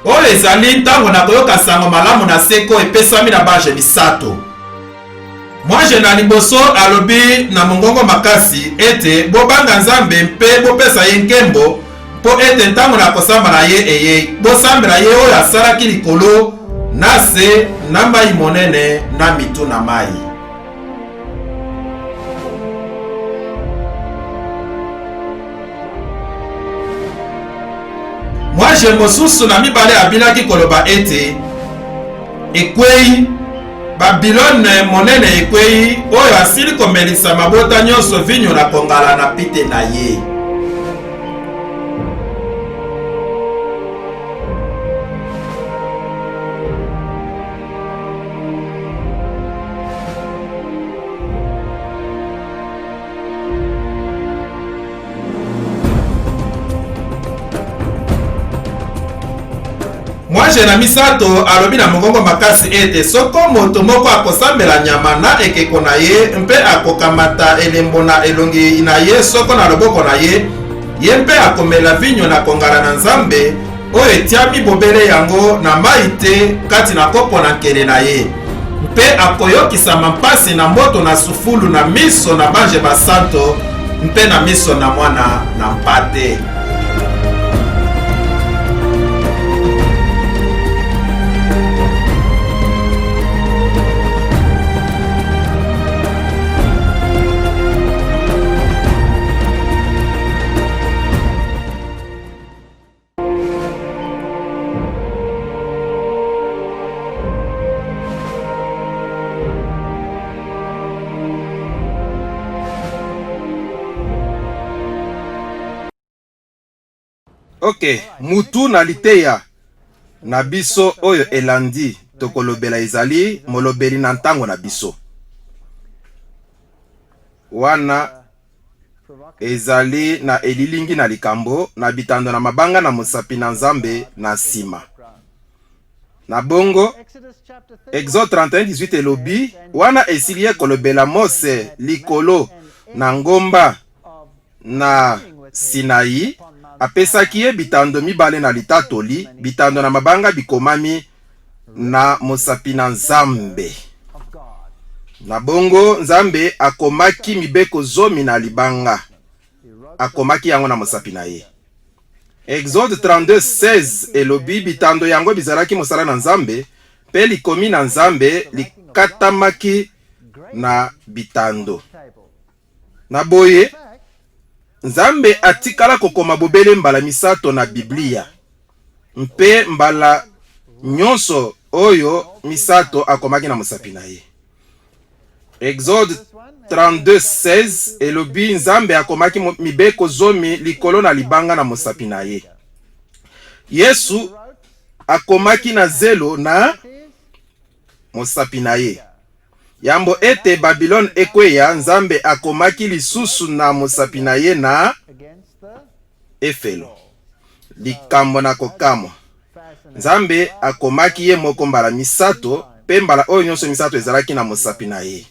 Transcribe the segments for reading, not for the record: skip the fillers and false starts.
Oyo ezali ntango na koyoka sango malamu na seko epesami na banje misato. Mwanje na liboso alobi na mongongo makasi ete, Bobanga Nzambe mpe bopesa ye nkembo, mpo ete ntango na kosamba na ye eyei. Bosambela ye oyo asalaki likolo na se na mai monene na mitu na mai. Mwanje mosusu na mibale abilaki koloba ete, Ekwei, Babilone monene ekwei, oyo asili komelisa mabota nyonso vinyo na kongala na pite na ye. Mwanje na misato alobi na mongongo makasi ete soko moto moko akosambela nyama na ekeko na ye mpe akokamata elembo na elongi na ye soko na loboko na ye, ye mpe akomela vinyo na kongala na Nzambe oyo etiami bobele yango na mai te kati na kopo na nkele na ye, mpe akoyokisama mpasi na moto na sufulu na miso na banje basanto mpe na miso na mwana na mpate. Ok, mutu na liteya na biso oyo elandi tokolobela ezali molobeli na ntango na biso. Wana ezali na elilingi na likambo na bitando na mabanga na mosapi na Nzambe na nsima. Na bongo, Exode 31:18 elobi, wana esili ye kolobela Mose likolo na ngomba na Sinai, apesaki ye bitando mibale na litatoli, bitando na mabanga bikomami na mosapi na Nzambe. Na bongo Nzambe akomaki mibeko zomi na libanga, akomaki yango na mosapi na ye. Exode 32:16 elobi bitando yango bizalaki mosala na Nzambe, mpe likomi na Nzambe likatamaki na bitando. Na boye, Nzambe atikala kokoma bobele mbala misato na Biblia, mpe mbala nyonso oyo misato akomaki na mosapi na ye. Exode 32:16 elobi Nzambe akomaki mibeko zomi likolo na libanga na mosapi na ye. Yesu akomaki na zelo na mosapi na ye. Yambo ete Babilone ekweya, Nzambe akomaki lisusu na mosapi na ye na efelo. Likambo na kokamwa, Nzambe akomaki ye moko mbala misato, mpe mbala oyo nyonso misato ezalaki na mosapi na ye.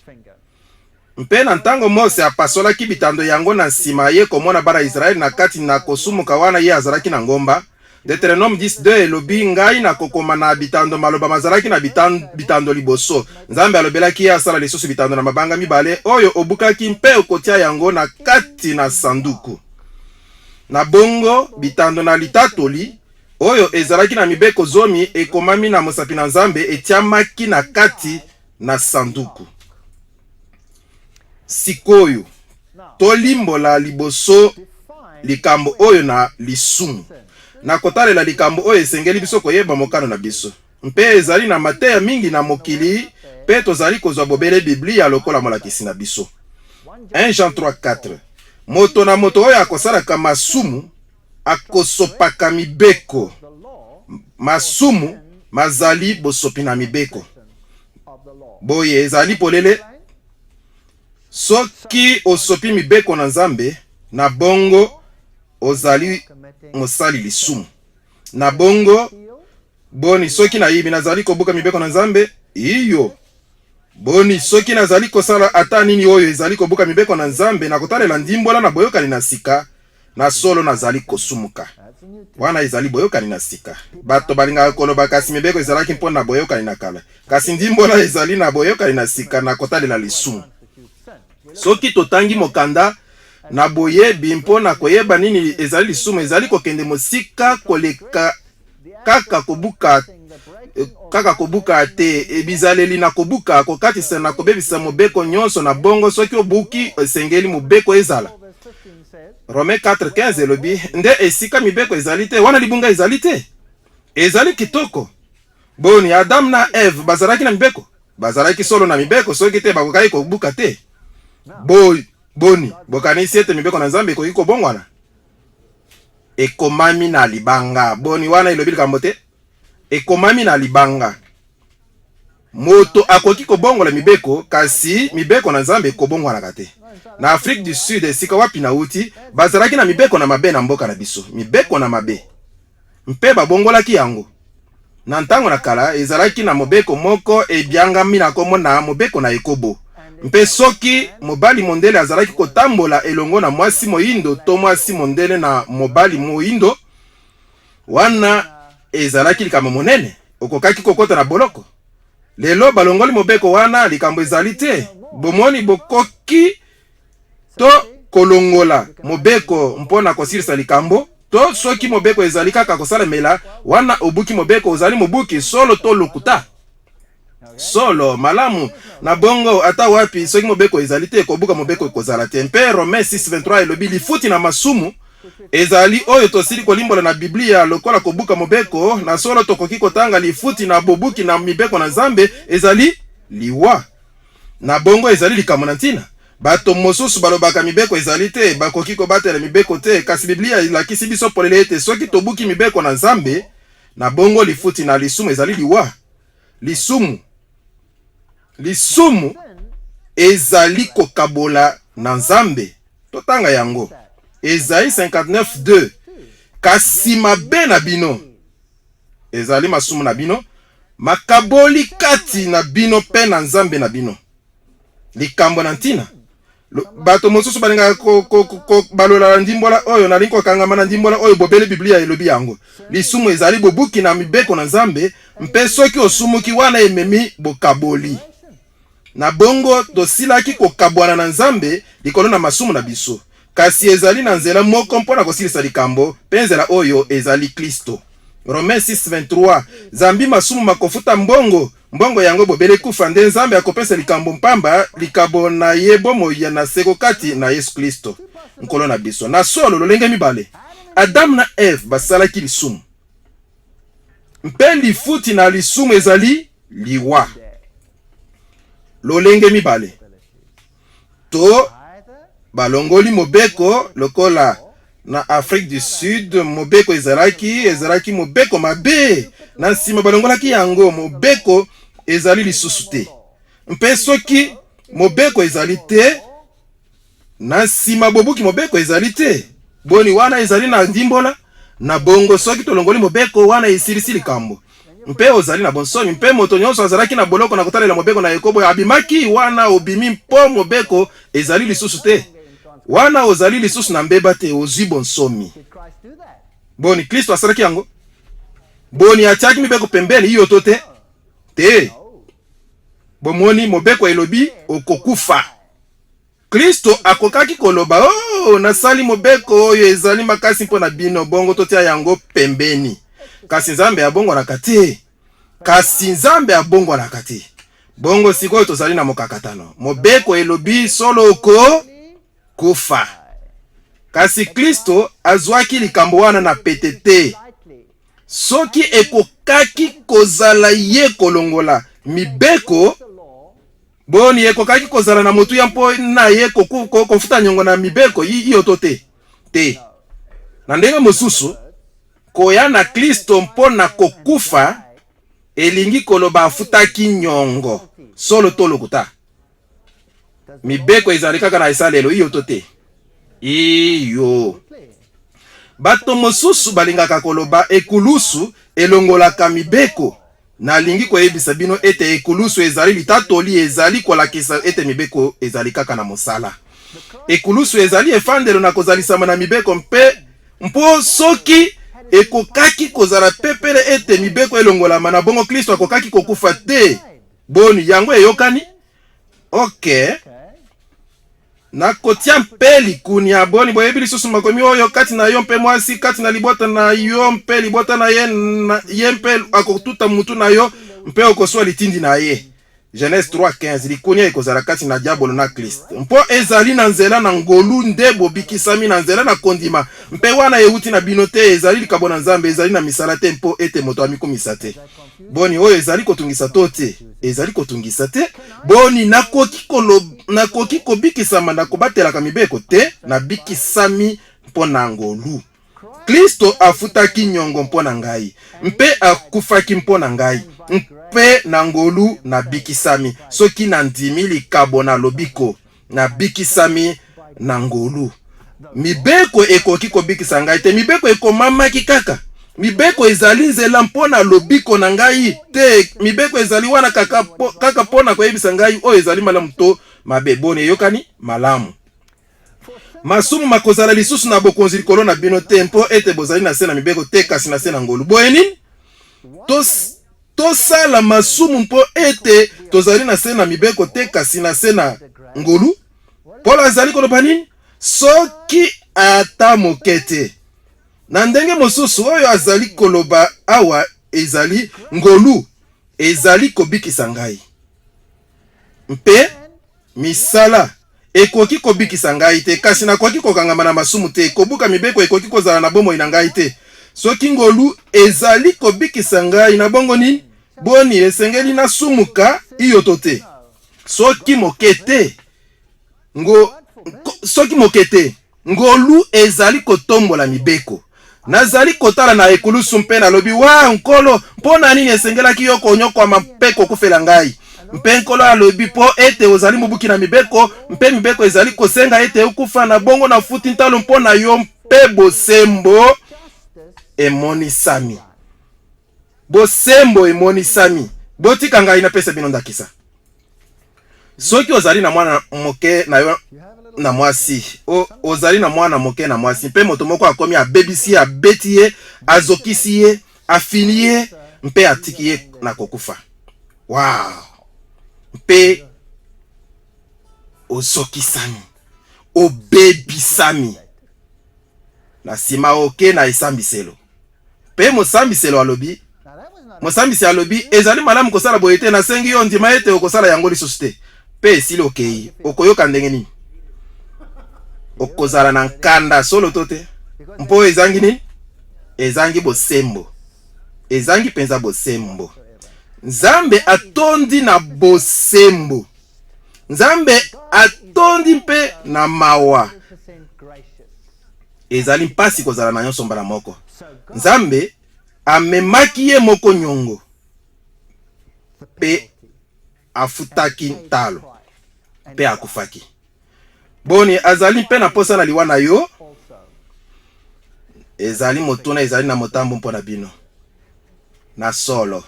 Mpe na ntango Mose apasolaki bitando yango na nsima ye komona bana Yisraele na kati na kosumuka wana ye azalaki na ngomba, Deuteronome 10, 2 elobi, Ngai nakokoma na bitando maloba mazalaki na bitando liboso. Nzambe alobelaki ye asala lisusu bitando na mabanga mibale oyo obukaki mpe okotia yango na kati na sanduku. Na bongo, bitando na litatoli, oyo ezalaki na mibeko zomi ekomami na mosapi na Nzambe, etiamaki na kati na sanduku. Sikoyo, tolimbola liboso likambo oyo na lisumu. Na kotalela likambo oyo esengeli biso koyeba mokano na biso. Mpe ezali na mateya mingi na mokili, mpe tozali kozwa bobele Biblia lokola molakisi na biso. 1 Jean 3,4 Moto na moto oyo akosalaka masumu akosopaka mibeko. Masumu mazali bosopi na mibeko. Boye ezali polele, soki osopi mibeko na Nzambe, na bongo ozali mosali lisumu. Na bongo, boni soki nayibi, nazali kobuka mibeko na Nzambe? Iyo. Boni soki nazali kosala ata nini oyo ezali kobuka mibeko na Nzambe na kotalela ndimbola na Boyokani na Sika? Na solo nazali kosumuka. Wana ezali boyokani na sika. Bato balingaka koloba kasi mibeko ezalaki mpo na boyokani na kala. Kasi ndimbola ezali na boyokani na sika na kotalela lisumu. Soki totangi mokanda na boyebi mpo na koyeba nini ezali lisumu, ezali kokende mosika koleka kaka kobuka kaka kobuka te bizaleli na kobuka, kokatisa na kobebisa mobeko nyonso. Na bongo soki obuki, esengeli mobeko ezala. Romains 4:15 elobi nde esika mibeko ezali te, wana libunga ezali te. Ezali kitoko. Boni, Adam na Eve bazalaki na mibeko? Bazalaki solo na mibeko, soki te bakokaki kobuka te. Boni, bokanisi ete mibeko na Nzambe ekoki kobongwana? Ekomami na libanga. Boni, wana elobi likambo te? Ekomami na libanga. Moto akoki kobongola mibeko, kasi mibeko na Nzambe ekobongwanaka te. Na Afrique du Sud, esika wapi nauti, bazalaki na mibeko na mabe na mboka na biso. Mibeko na mabe. Mpe babongolaki yango. Na ntango na kala, ezalaki na mobeko moko ebiangami na nkombo na mobeko na ekobo. Mpe soki mobali mondele azalaki kotambola elongo na mwasi moindo to mwasi mondele na mobali moindo, wana ezalaki likambo monene, okokaki kokota na boloko. Lelo balongoli mobeko wana, likambo ezali te. Bomoni, bokoki to kolongola mobeko mpo na kosilisa likambo, to soki mobeko ezali kaka kosalemela, wana obuki mobeko, ozali mobuki, solo to lokuta? Solo, malamu. Na bongo, ata wapi, soki mobeko ezali te, kobuka mobeko ekozala te. Mpe Romains 6:23 elobi, lifuti na masumu ezali oyo tosili kolimbola na Biblia lokola kobuka mobeko. Na solo, tokoki kotanga lifuti na bobuki na mibeko na Nzambe ezali liwa. Na bongo, ezali likambo na ntina. Bato mosusu balobaka mibeko ezali te, bakoki kobatela mibeko te, kasi Biblia elakisi biso polele ete soki tobuki mibeko na Nzambe, na bongo lifuti na lisumu ezali liwa. Lisumu, lisumu ezali kokabola na Nzambe. Totanga yango. Esaïe 59:2. Kasi mabe na bino ezali masumu na bino, makaboli kati na bino mpe na Nzambe na bino. Likambo na ntina. Bato mosusu balingaka balola na ndimbola oyo. Nalingi kokangama na ndimbola oyo bobele Biblia elobi yango. Lisumu ezali bobuki na mibeko na Nzambe, mpe soki osumuki, wana ememi bokaboli. Na bongo tosilaki kokabwana na Nzambe likolo na masumu na biso. Kasi ezali na nzela moko mpo na kosilisa likambo, mpe nzela oyo ezali Klisto. Romains 6:23, Zambi masumu makofuta mbongo, mbongo yango bobele kufa, nde Nzambe akopesa likambo mpamba, likabo na ye bomoi ya na seko kati na Yesu Klisto, Nkolo na biso. Na solo, lolenge mibale, Adam na Eve basalaki lisumu, mpe lifuti na lisumu ezali liwa. Lolenge mibale, to balongoli mobeko lokola na Afrique du Sud, mobeko ezalaki mobeko mabe, na nsima balongolaki yango, mobeko ezali lisusu te. Mpe soki mobeko ezali te, na nsima bobuki mobeko ezali te. Boni, wana ezali na ndimbola? Na bongo soki tolongoli mobeko, wana esilisi likambo, mpe ozali na bonsomi. Mpe moto nyonso azalaki na boloko na kotalela mobeko na ekobo abimaki, wana obimi mpo mobeko ezali lisusu te, wana ozali lisusu na mbeba te, ozwi bonsomi. Boni, Klisto asalaki yango? Boni, atiaki mibeko pembeni, iyo to te? Te. Bomoni, mobeko elobi okokufa. Klisto akokaki koloba, oh, nasali mobeko oyo ezali makasi mpo na bino, bongo totia yango pembeni. Kasi Nzambe abongwanaka te. Kasi Nzambe abongwanaka te. Bongo sikoyo tozali na mokakatano. Mobeko elobi solo oko kufa. Kasi Klisto azwaki likambo wana na pete te. Soki ekokaki kozala ye kolongola mibeko, boni ekokaki kozala na motuya mpo na ye kofuta nyongo na mibeko, iyo to te? Te. Na ndenge mosusu, koya na Klisto mpo na kokufa elingi koloba afutaki nyongo. Solo to lokuta? Mibeko ezali kaka na esalelo, iyo to te? Iyo. Bato mosusu balingaka koloba ekulusu elongolaka mibeko. Nalingi koyebisa bino ete ekulusu ezali litatoli, ezali kolakisa ete mibeko ezali kaka na mosala. Ekulusu ezali efandelo na kozalisama na mibeko, mpe mpo soki Ekokaki kozala pepele ete mibeko elongolama, na bongo Klisto akokaki kokufa te. Boni, yango eyokani? Ok. Nakotia mpe likunia. Boni, boyebi lisusu makomi oyo, kati na yo mpe mwasi, kati na libota na yo mpe libota na ye, na, ye mpe akotuta mutu na yo mpe okoswa litindi na ye. Genèse 3:15, Likunia ekozala kati na diabolo na Klisto. Mpo ezali na nzela na ngolu nde bobikisami, na nzela na kondima, mpe wana euti na bino te, ezali likabo na Nzambe, ezali na misala te, mpo ete moto amikumisa te. Boni, oyo ezali kotungisa to te? Ezali kotungisa te. Boni, nakoki kolo, nakoki kobikisama na kobatelaka mibeko te? Nabikisami mpo na ngolu. Klisto afutaki nyongo mpo na ngai, mpe akufaki mpo na ngai, mpe na ngolu nabikisami. Soki nandimi likabo na lobiko, nabikisami na ngolu. Mibeko ekoki kobikisa ngai te. Mibeko ekomamaki kaka. Mibeko ezali nzela mpo na lobiko na ngai te. Mibeko ezali wana kaka mpo, kaka mpo na koyebisa ngai oyo ezali malamu to mabe. Boni, eyokani malamu? Masumu makozala lisusu na bokonzi likolo na bino te, mpo ete bozali na se na mibeko te, kasi na se na ngolu. Boye nini? Tos, tosala masumu mpo ete tozali na se na mibeko te, kasi na se na ngolu? Polo azali koloba nini? Soki ata moke te. Na ndenge mosusu, oyo azali koloba awa ezali ngolu ezali kobikisa ngai mpe Misala ekoki kobikisa ngai te, kasi nakoki kokangama na masumu te. Kobuka mibeko ekoki kozala na bomoi na ngai te. Soki ngolu ezali kobikisa ngai, na bongo nini? Boni, esengeli nasumuka, iyo to te? Soki moke te. Ngo, soki moke te. Ngolu ezali kotombola mibeko. Nazali kotala na ekulusu mpe nalobi, Wa, Nkolo, mpo na nini esengelaki yo konyokwama mpe kokufela ngai? Mpe Nkolo alobi, Mpo ete ozali mobuki na mibeko, mpe mibeko ezali kosenga ete okufa, na bongo nafuti ntalo mpo na yo, mpe bosembo emonisami. Bosembo emonisami. Botika ngai napesa bino ndakisa. Soki ozali na mwana moke na yo na mwasi, o, ozali na mwana moke na mwasi, mpe moto moko akomi abebisi ye, abeti ye, azokisi ye, afini ye, mpe atiki ye na kokufa. Wow! Mpe ozokisami, obebisami. Na nsima oke na esambiselo. Mpe mosambiselo alobi, mosambisi alobi, ezali malamu kosala boye te, nasengi yo ndima ete okosala yango lisusu te. Mpe esili okei, okoyoka ndenge nini? Okozala na nkanda solo to te? Mpo ezangi nini? Ezangi bosembo, ezangi mpenza bosembo. Nzambe atondi na bosembo, Nzambe atondi mpe na mawa. Ezali mpasi kozala na nyonso mbala moko. Nzambe amemaki ye moko nyongo mpe afutaki ntalo mpe akufaki. Boni, azali mpe na mposa na liwa na yo? Ezali motuna ezali na motambo mpo na bino. Na solo,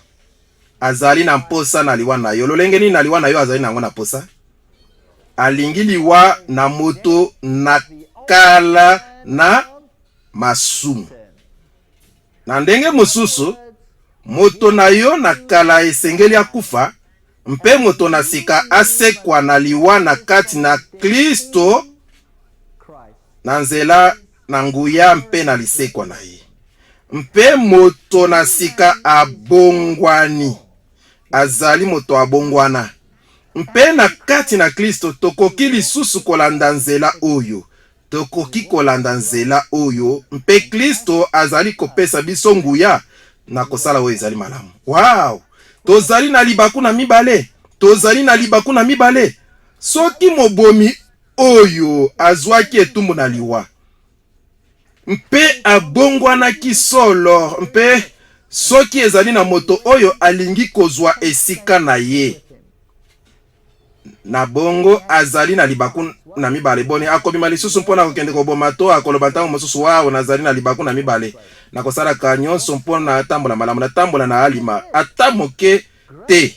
azali na mposa na liwa na yo. Lolenge nini na liwa na yo azali na yango na mposa? Alingi liwa na moto na kala na masumu. Na ndenge mosusu, moto na yo na kala esengeli akufa mpe moto na sika asekwa na liwa na kati na Klisto na nzela na nguya mpe na lisekwa na ye. Mpe moto na sika abongwani, azali moto abongwana. Mpe na kati na Klisto tokoki lisusu kolanda nzela oyo. Tokoki kolanda nzela oyo, mpe Klisto azali kopesa biso nguya na kosala oyo ezali malamu. Wow! Tozali na libaku na mibale. Tozali na libaku na mibale. Soki mobomi oyo azwaki etumbu na liwa mpe abongwanaki solo, mpe soki ezali na moto oyo alingi kozwa esika na ye, na bongo azali na libaku na mibale. Boni, akobima lisusu mpo na kokende koboma, to akoloba ntango mosusu, Wao, nazali na libaku na mibale, nakosalaka nyonso mpo natambola malamu, natambola na alima ata moke te.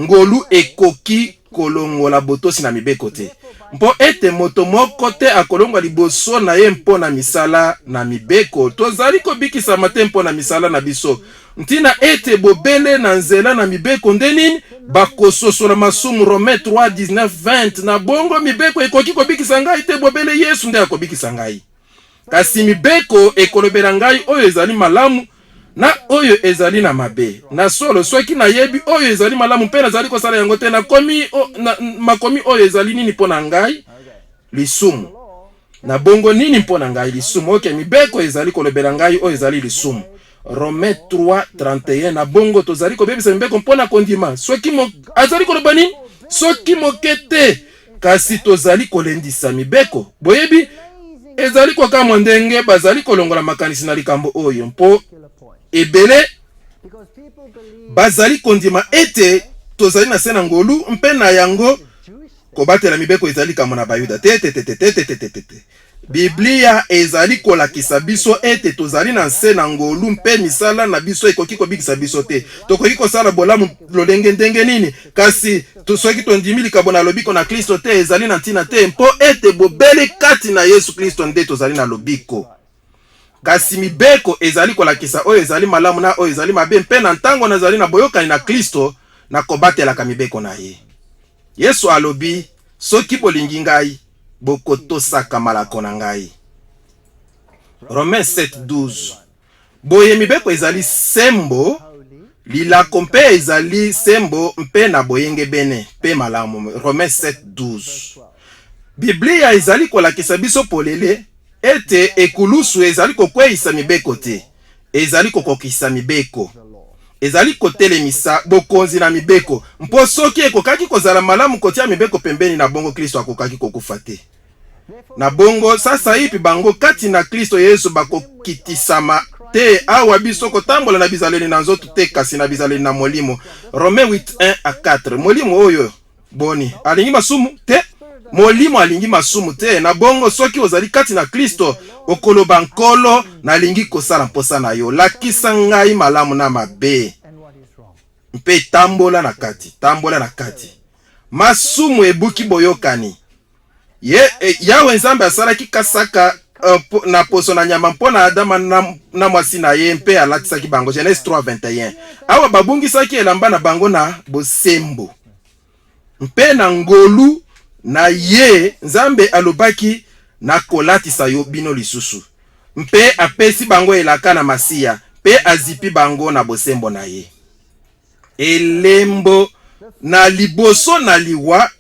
Ngolu ekoki. kolongola botosi na mibeko te, mpo ete moto moko te akolongwa liboso na ye mpo na misala na mibeko. Tozali kobikisama te mpo na misala na biso, ntina ete bobele na nzela na mibeko nde nini bakososola masumu. Romain 3 19 20. Na bongo mibeko ekoki kobikisa ngai te, bobele Yesu nde akobikisa ngai. Kasi mibeko ekolobela ngai oyo ezali malamu na oyo ezali na mabe. Na solo, soki nayebi oyo ezali malamu mpe nazali kosala yango te, nakomi o, na, makomi oyo ezali nini mpo na ngai? Lisumu. Na bongo nini mpo na ngai lisumu? Oke, mibeko ezali kolobela ngai oyo ezali lisumu. Romain 3:31. Na bongo tozali kobebisa mibeko mpo na kondima. Soki mo, azali koloba nini? Soki moke te, kasi tozali kolendisa mibeko. Boyebi, ezali kokamwa ndenge bazali kolongola makanisi na likambo oyo, mpo ebele bazali kondima ete tozali na se na ngolu mpe na yango kobatela mibeko ezali likambo na Bayuda te. Te, te, te, te, te, te, te, te. Biblia ezali kolakisa biso ete tozali na nse na ngolu mpe misala na biso ekoki kobikisa biso te. Tokoki kosala bolamu lolenge ndenge nini, kasi soki tondimi likabo na lobiko na Klisto te, ezali na ntina te, mpo ete bobele kati na Yesu Klisto nde tozali na lobiko. Kasi mibeko ezali kolakisa oyo ezali malamu na oyo ezali mabe, mpe na ntango nazali na boyokani na Klisto, nakobatelaka mibeko na ye. Yesu alobi, Soki bolingi ngai, bokotosaka malako na ngai. Romains 7:12. Boye mibeko ezali sembo, lilako mpe ezali sembo mpe na boyengebene mpe malamu. Romains 7:12. Biblia ezali kolakisa biso polele ete ekulusu ezali kokweisa mibeko te, ezali kokokisa mibeko. Ezali kotelemisa bokonzi na mibeko, mpo soki ekokaki kozala malamu kotia mibeko pembeni, na bongo Klisto akokaki kokufa te. Na bongo sasaipi bango kati na Klisto Yesu bakokitisama te, awa biso kotambola na bizaleli na nzoto te, kasi na bizaleli na molimo. Romains 8, 1 a 4. Molimo oyo boni alingi masumu te? Molimo alingi masumu te. Na bongo soki ozali kati na Klisto, okoloba, Nkolo, nalingi kosala mposa na yo, lakisa ngai malamu na mabe, mpe tambola na kati, tambola na kati. Masumu ebuki boyokani. Ye, e, Yawe Nzambe asalaki kasaka uh, na poso na nyama mpo na Adama na, na mwasi na ye mpe alatisaki bango. Genese 3:21. Awa babungisaki elamba na bango na bosembo mpe na ngolu na ye, Nzambe alobaki, nakolatisa yo bino lisusu, mpe apesi bango elaka na Masiya mpe azipi bango na bosembo na ye. Elembo na liboso na liwa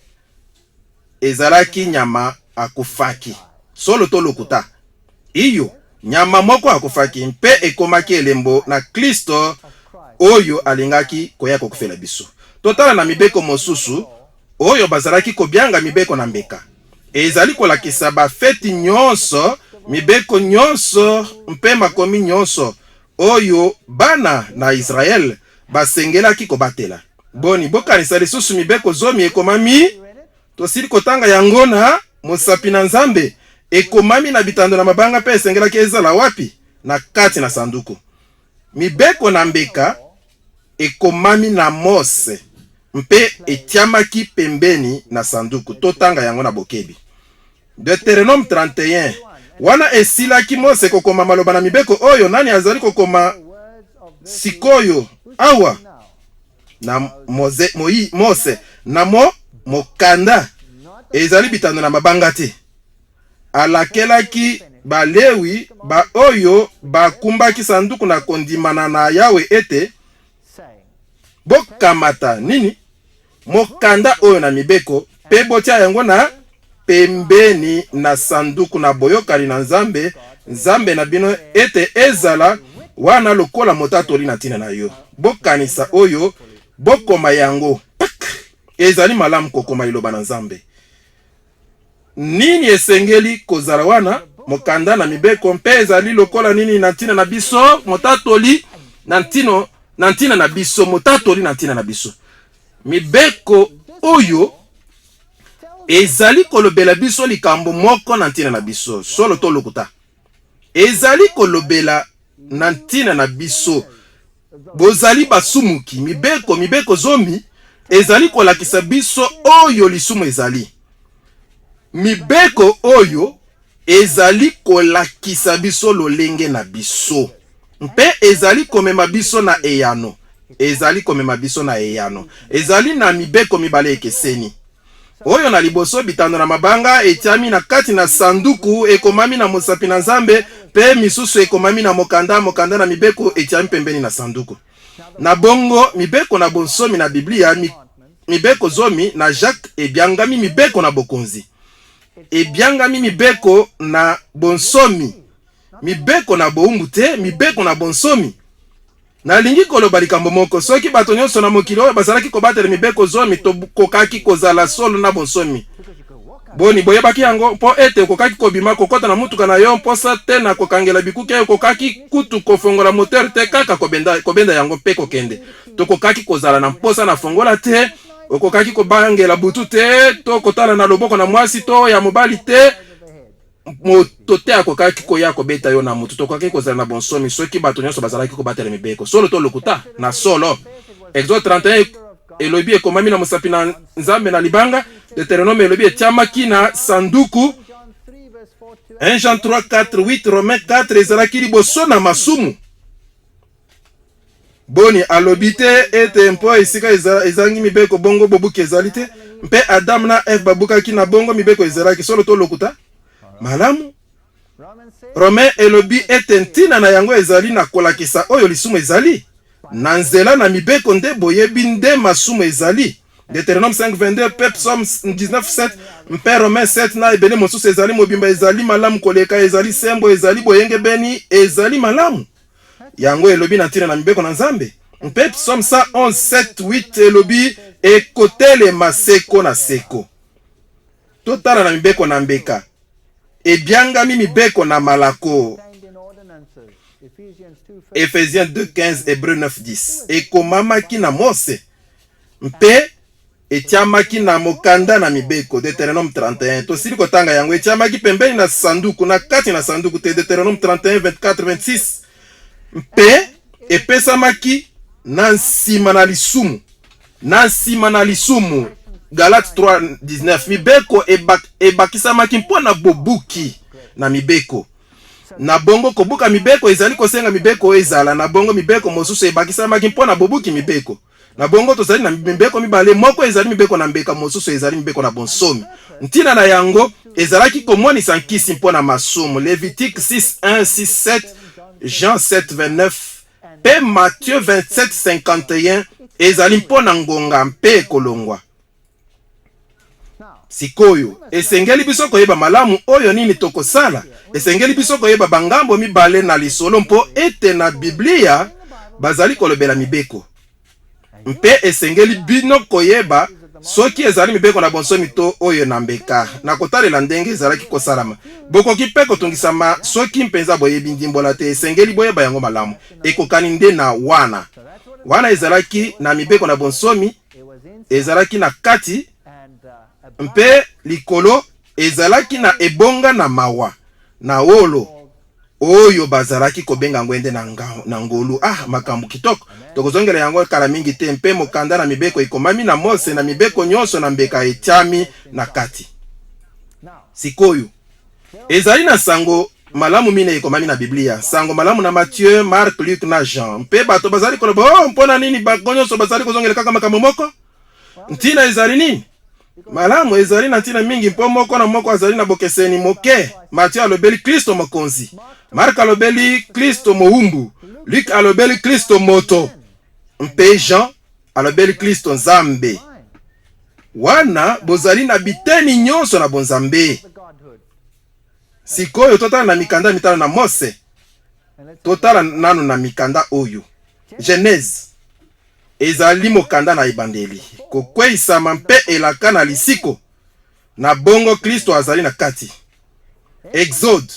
ezalaki nyama akufaki. Solo to lokuta? Iyo, nyama moko akufaki mpe ekomaki elembo na Klisto oyo alingaki koya kokufela biso. Totala na mibeko mosusu oyo bazalaki kobianga mibeko na mbeka. Ezali kolakisa bafeti nyonso, mibeko nyonso mpe makomi nyonso oyo bana na Israele basengelaki kobatela. Boni, bokanisa lisusu mibeko zomi ekomami? Tosili kotanga yango na mosapi na Nzambe. Ekomami na bitando na mabanga mpe esengelaki ezala wapi? Na kati na sanduku. Mibeko na mbeka ekomami na Mose mpe etiamaki pembeni na sanduku. Totanga yango na bokebi. Deuteronome 31. Wana esilaki Mose kokoma maloba na mibeko oyo, nani azali kokoma sikoyo awa? Na Moze, Moi, Mose na mo mokanda ezali bitando na mabanga te. Alakelaki Balewi baoyo bakumbaki sanduku na kondimana na Yawe ete, Bokamata nini? Mokanda oyo na mibeko, mpe botia yango na pembeni na sanduku na boyokani na Nzambe, Nzambe na bino, ete ezala wana lokola motatoli na ntina na yo. Bokanisa oyo, bokoma yango. Pak! Ezali malamu kokoma liloba na Nzambe. Nini esengeli kozala wana? Mokanda na mibeko. Mpe ezali lokola nini na ntina na biso? Motatoli na ntino na ntina na biso, motatoli na ntina na biso. Mibeko oyo ezali kolobela biso likambo moko na ntina na biso, solo to lokuta? Ezali kolobela na ntina na biso. Bozali basumuki. Mibeko, mibeko zomi. Ezali kolakisa biso oyo lisumu ezali. Mibeko oyo ezali kolakisa biso lolenge na biso mpe ezali komema biso na eyano. Ezali komema biso na eyano. Ezali na mibeko mibale ekeseni. Oyo na liboso, bitando na mabanga etiami na kati na sanduku ekomami na mosapi na Nzambe, mpe misusu ekomami na mokanda, mokanda na mibeko etiami pembeni na sanduku. Na bongo, mibeko na bonsomi na Biblia, mibeko zomi na Jacques ebiangami mibeko na bokonzi. Ebiangami mibeko na bonsomi, mibeko na bowumbu te, mibeko na bonsomi. Nalingi koloba likambo moko. Soki bato nyonso na mokili oyo bazalaki kobatela mibeko zomi, tokokaki kozala solo na bonsomi. Boni, boyebaki yango? Mpo ete okokaki kobima, kokota na motuka na yo, mposa te na kokangela bikuke, okokaki kutu kofongola moteur te, kaka kobenda, kobenda yango mpe kokende. Tokokaki kozala na mposa na fongola te, okokaki kobangela butu te, to kotala na loboko na mwasi to ya mobali te, moto te akokaki koya kobeta yo na motu. Tokokaki kozala na bonsomi soki bato nyonso bazalaki kobatela mibeko. Solo to lokuta? Na solo. Exode 31 elobi ekomami na mosapi na Nzambe na libanga. Deuteronome elobi etiamaki na sanduku. 1 Jean 3 4 8 Romains 4 ezalaki liboso na masumu. Boni, alobi te ete mpo esika ezangi mibeko bongo bobuki ezali te, mpe Adam na Eve babukaki na bongo mibeko ezalaki? Solo to lokuta? Malamu. Romain elobi ete ntina na yango ezali na kolakisa oyo lisumu ezali. Na nzela na mibeko nde boyebi nde masumu ezali. Deuteronome 5:22 mpe Psaume 19:7 mpe Romains 7 na ebele mosusu ezali mobimba, ezali malamu koleka, ezali sembo, ezali boyengebeni, ezali malamu. Yango elobi na ntina na mibeko na Nzambe. Mpe Psaume 111, 7, 8 elobi ekotelema seko na seko. Totala na mibeko na mbeka. Ebiangami mibeko na malako. Ephésiens 2:15, Hébreux 9:10. Ekomamaki na Mose mpe etiamaki na mokanda na mibeko, Deuteronome 31. Tosili kotanga yango. Etiamaki pembeni na sanduku, na kati na sanduku te, Deuteronome 31, 24, 26. Mpe epesamaki na nsima na lisumu, na nsima na lisumu, Galate 3, 19. Mibeko ebakisamaki mpo na bobuki na mibeko. Na bongo, kobuka mibeko ezali kosenga mibeko ezala. Na bongo, mibeko mosusu ebakisamaki mpo na bobuki mibeko. Na bongo, tozali na mibeko mibale, moko ezali mibeko na mbeka, mosusu ezali mibeko na bonsomi. Ntina na yango ezalaki komonisa nkisi mpo na masumu, Levitike 6, 1, 6, 7, Jean 7, 29 mpe Matthieu 27, 51, ezali mpo na ngonga mpe ekolongwa. Sikoyo, esengeli biso koyeba malamu oyo nini tokosala. Esengeli biso koyeba bangambo mibale na lisolo mpo ete na Biblia bazali kolobela mibeko. Mpe esengeli bino koyeba soki ezali mibeko na bonsomi to oyo na mbeka, na kotalela ndenge ezalaki kosalama. Bokoki mpe kotungisama soki mpenza boyebi ndimbola te. Esengeli boyeba yango malamu. Ekokani nde na wana. Wana ezalaki na mibeko na bonsomi ezalaki na kati mpe likolo ezalaki na ebonga na mawa na wolo oyo bazalaki kobenga yango ende na, na ngolu. Ah, makambo kitoko! Tokozongela yango kala mingi te. Mpe mokanda na mibeko ekomami na Mose, na mibeko nyonso na mbeka etiami na kati. Sikoyo Ezali na sango malamu minei ekomami na Biblia, sango malamu na Matthieu, Marc, Luc na Jean. Mpe bato bazali koloba, oh, mpo na nini bango nyonso bazali kozongela kaka makambo moko? Ntina ezali nini? Malamu, ezali na ntina mingi mpo moko na moko azali na bokeseni moke. Matthieu alobeli Klisto mokonzi, Marc alobeli Klisto mowumbu, Luc alobeli Klisto moto, mpe Jean alobeli Klisto Nzambe. Wana bozali na biteni nyonso na bonzambe. Sikoyo totala na mikanda mitano na Mose. Totala nanu na mikanda oyo. Genèse ezali mokanda na ebandeli, kokweisama mpe elaka na lisiko. Na bongo Klisto azali na kati. Exode,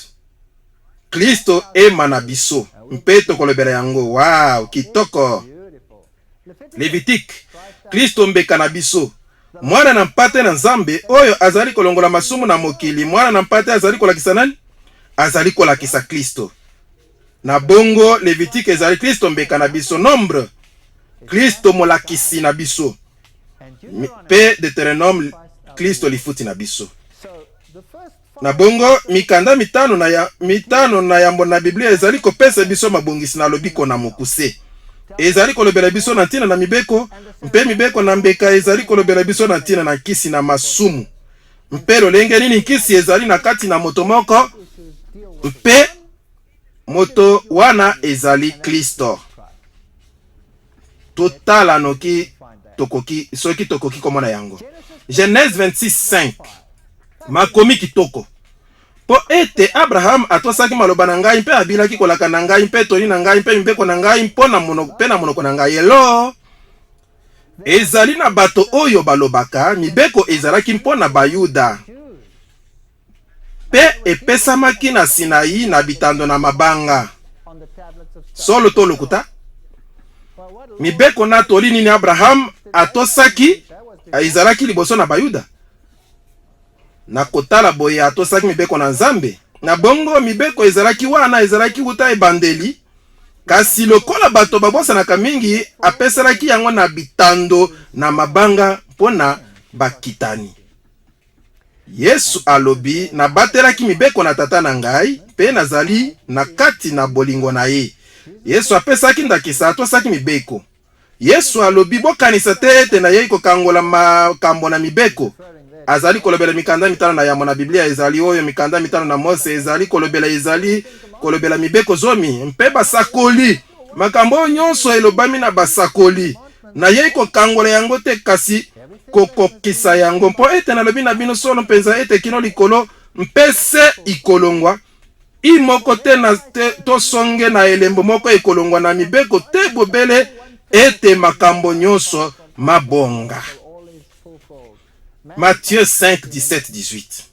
Klisto ema na biso, mpe tokolobela yango. Wow, kitoko! Levitike, Klisto mbeka na biso, Mwana na mpate na Nzambe oyo azali kolongola masumu na mokili. Mwana na mpate azali kolakisa nani? Azali kolakisa Klisto. Na bongo Levitike ezali Klisto mbeka na biso. Nombre, Klisto molakisi na biso. Mpe Deuteronome, Klisto lifuti na biso. Na bongo, mikanda mitano na yambo na Biblia ezali kopesa biso mabongisi na lobiko na mokuse. Ezali kolobela biso na ntina na mibeko, mpe mibeko na mbeka ezali kolobela biso na ntina na nkisi na masumu, mpe lolenge nini nkisi ezali na kati na moto moko, mpe moto wana ezali Klisto. Totala noki tokoki, soki tokoki komona yango. Genèse 26:5 Makomi kitoko. Mpo ete Abraham atosaki maloba na ngai mpe abilaki kolaka na ngai mpe toli na ngai mpe mibeko na ngai mpo na monoko, mpe na monoko na ngai. Elo ezali na bato oyo balobaka mibeko ezalaki mpo na Bayuda mpe epesamaki na Sinai na bitando na mabanga. Solo to lokuta? Mibeko na toli nini Abraham atosaki ezalaki liboso na Bayuda? Na kotala boye atosaki mibeko na Nzambe. Na bongo mibeko ezalaki wana, ezalaki wuta ebandeli, kasi lokola bato babosanaka mingi, apesalaki yango na bitando na mabanga mpo na bakitani. Yesu alobi, Nabatelaki mibeko na Tata na ngai, mpe nazali na kati na bolingo na ye. Yesu apesaki ndakisa, atosaki mibeko. Yesu alobi, Bokanisa te ete nayei kokangola makambo na mibeko. Azali kolobela mikanda mitano na yambo na Biblia, ezali oyo mikanda mitano na Mose ezali kolobela, ezali kolobela mibeko zomi mpe basakoli. Makambo oyo nyonso elobami na basakoli. Nayei kokangola yango te, kasi kokokisa yango. Mpo ete nalobi na bino solo mpenza ete kino likolo mpe se ikolongwa, i moko te na te, to songe na elembo moko ekolongwa na mibeko te, bobele ete makambo nyonso mabonga. Matthieu 5, 17, 18.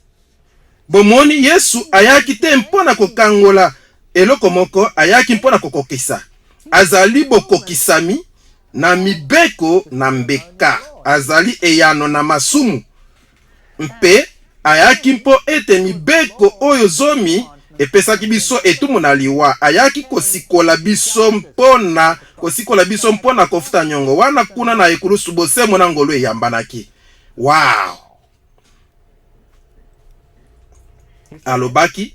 Bomoni, Yesu ayaki te mpo na kokangola eloko moko, ayaki mpo na kokokisa. Azali bokokisami na mibeko na mbeka. Azali eyano na masumu. Mpe ayaki mpo ete mibeko oyo zomi epesaki biso etumbu na liwa. Ayaki kosikola biso mpo na kosikola biso mpo na kofuta nyongo wana kuna na ekulusu. Bosembo na ngolu eyambanaki. Wow! Alobaki,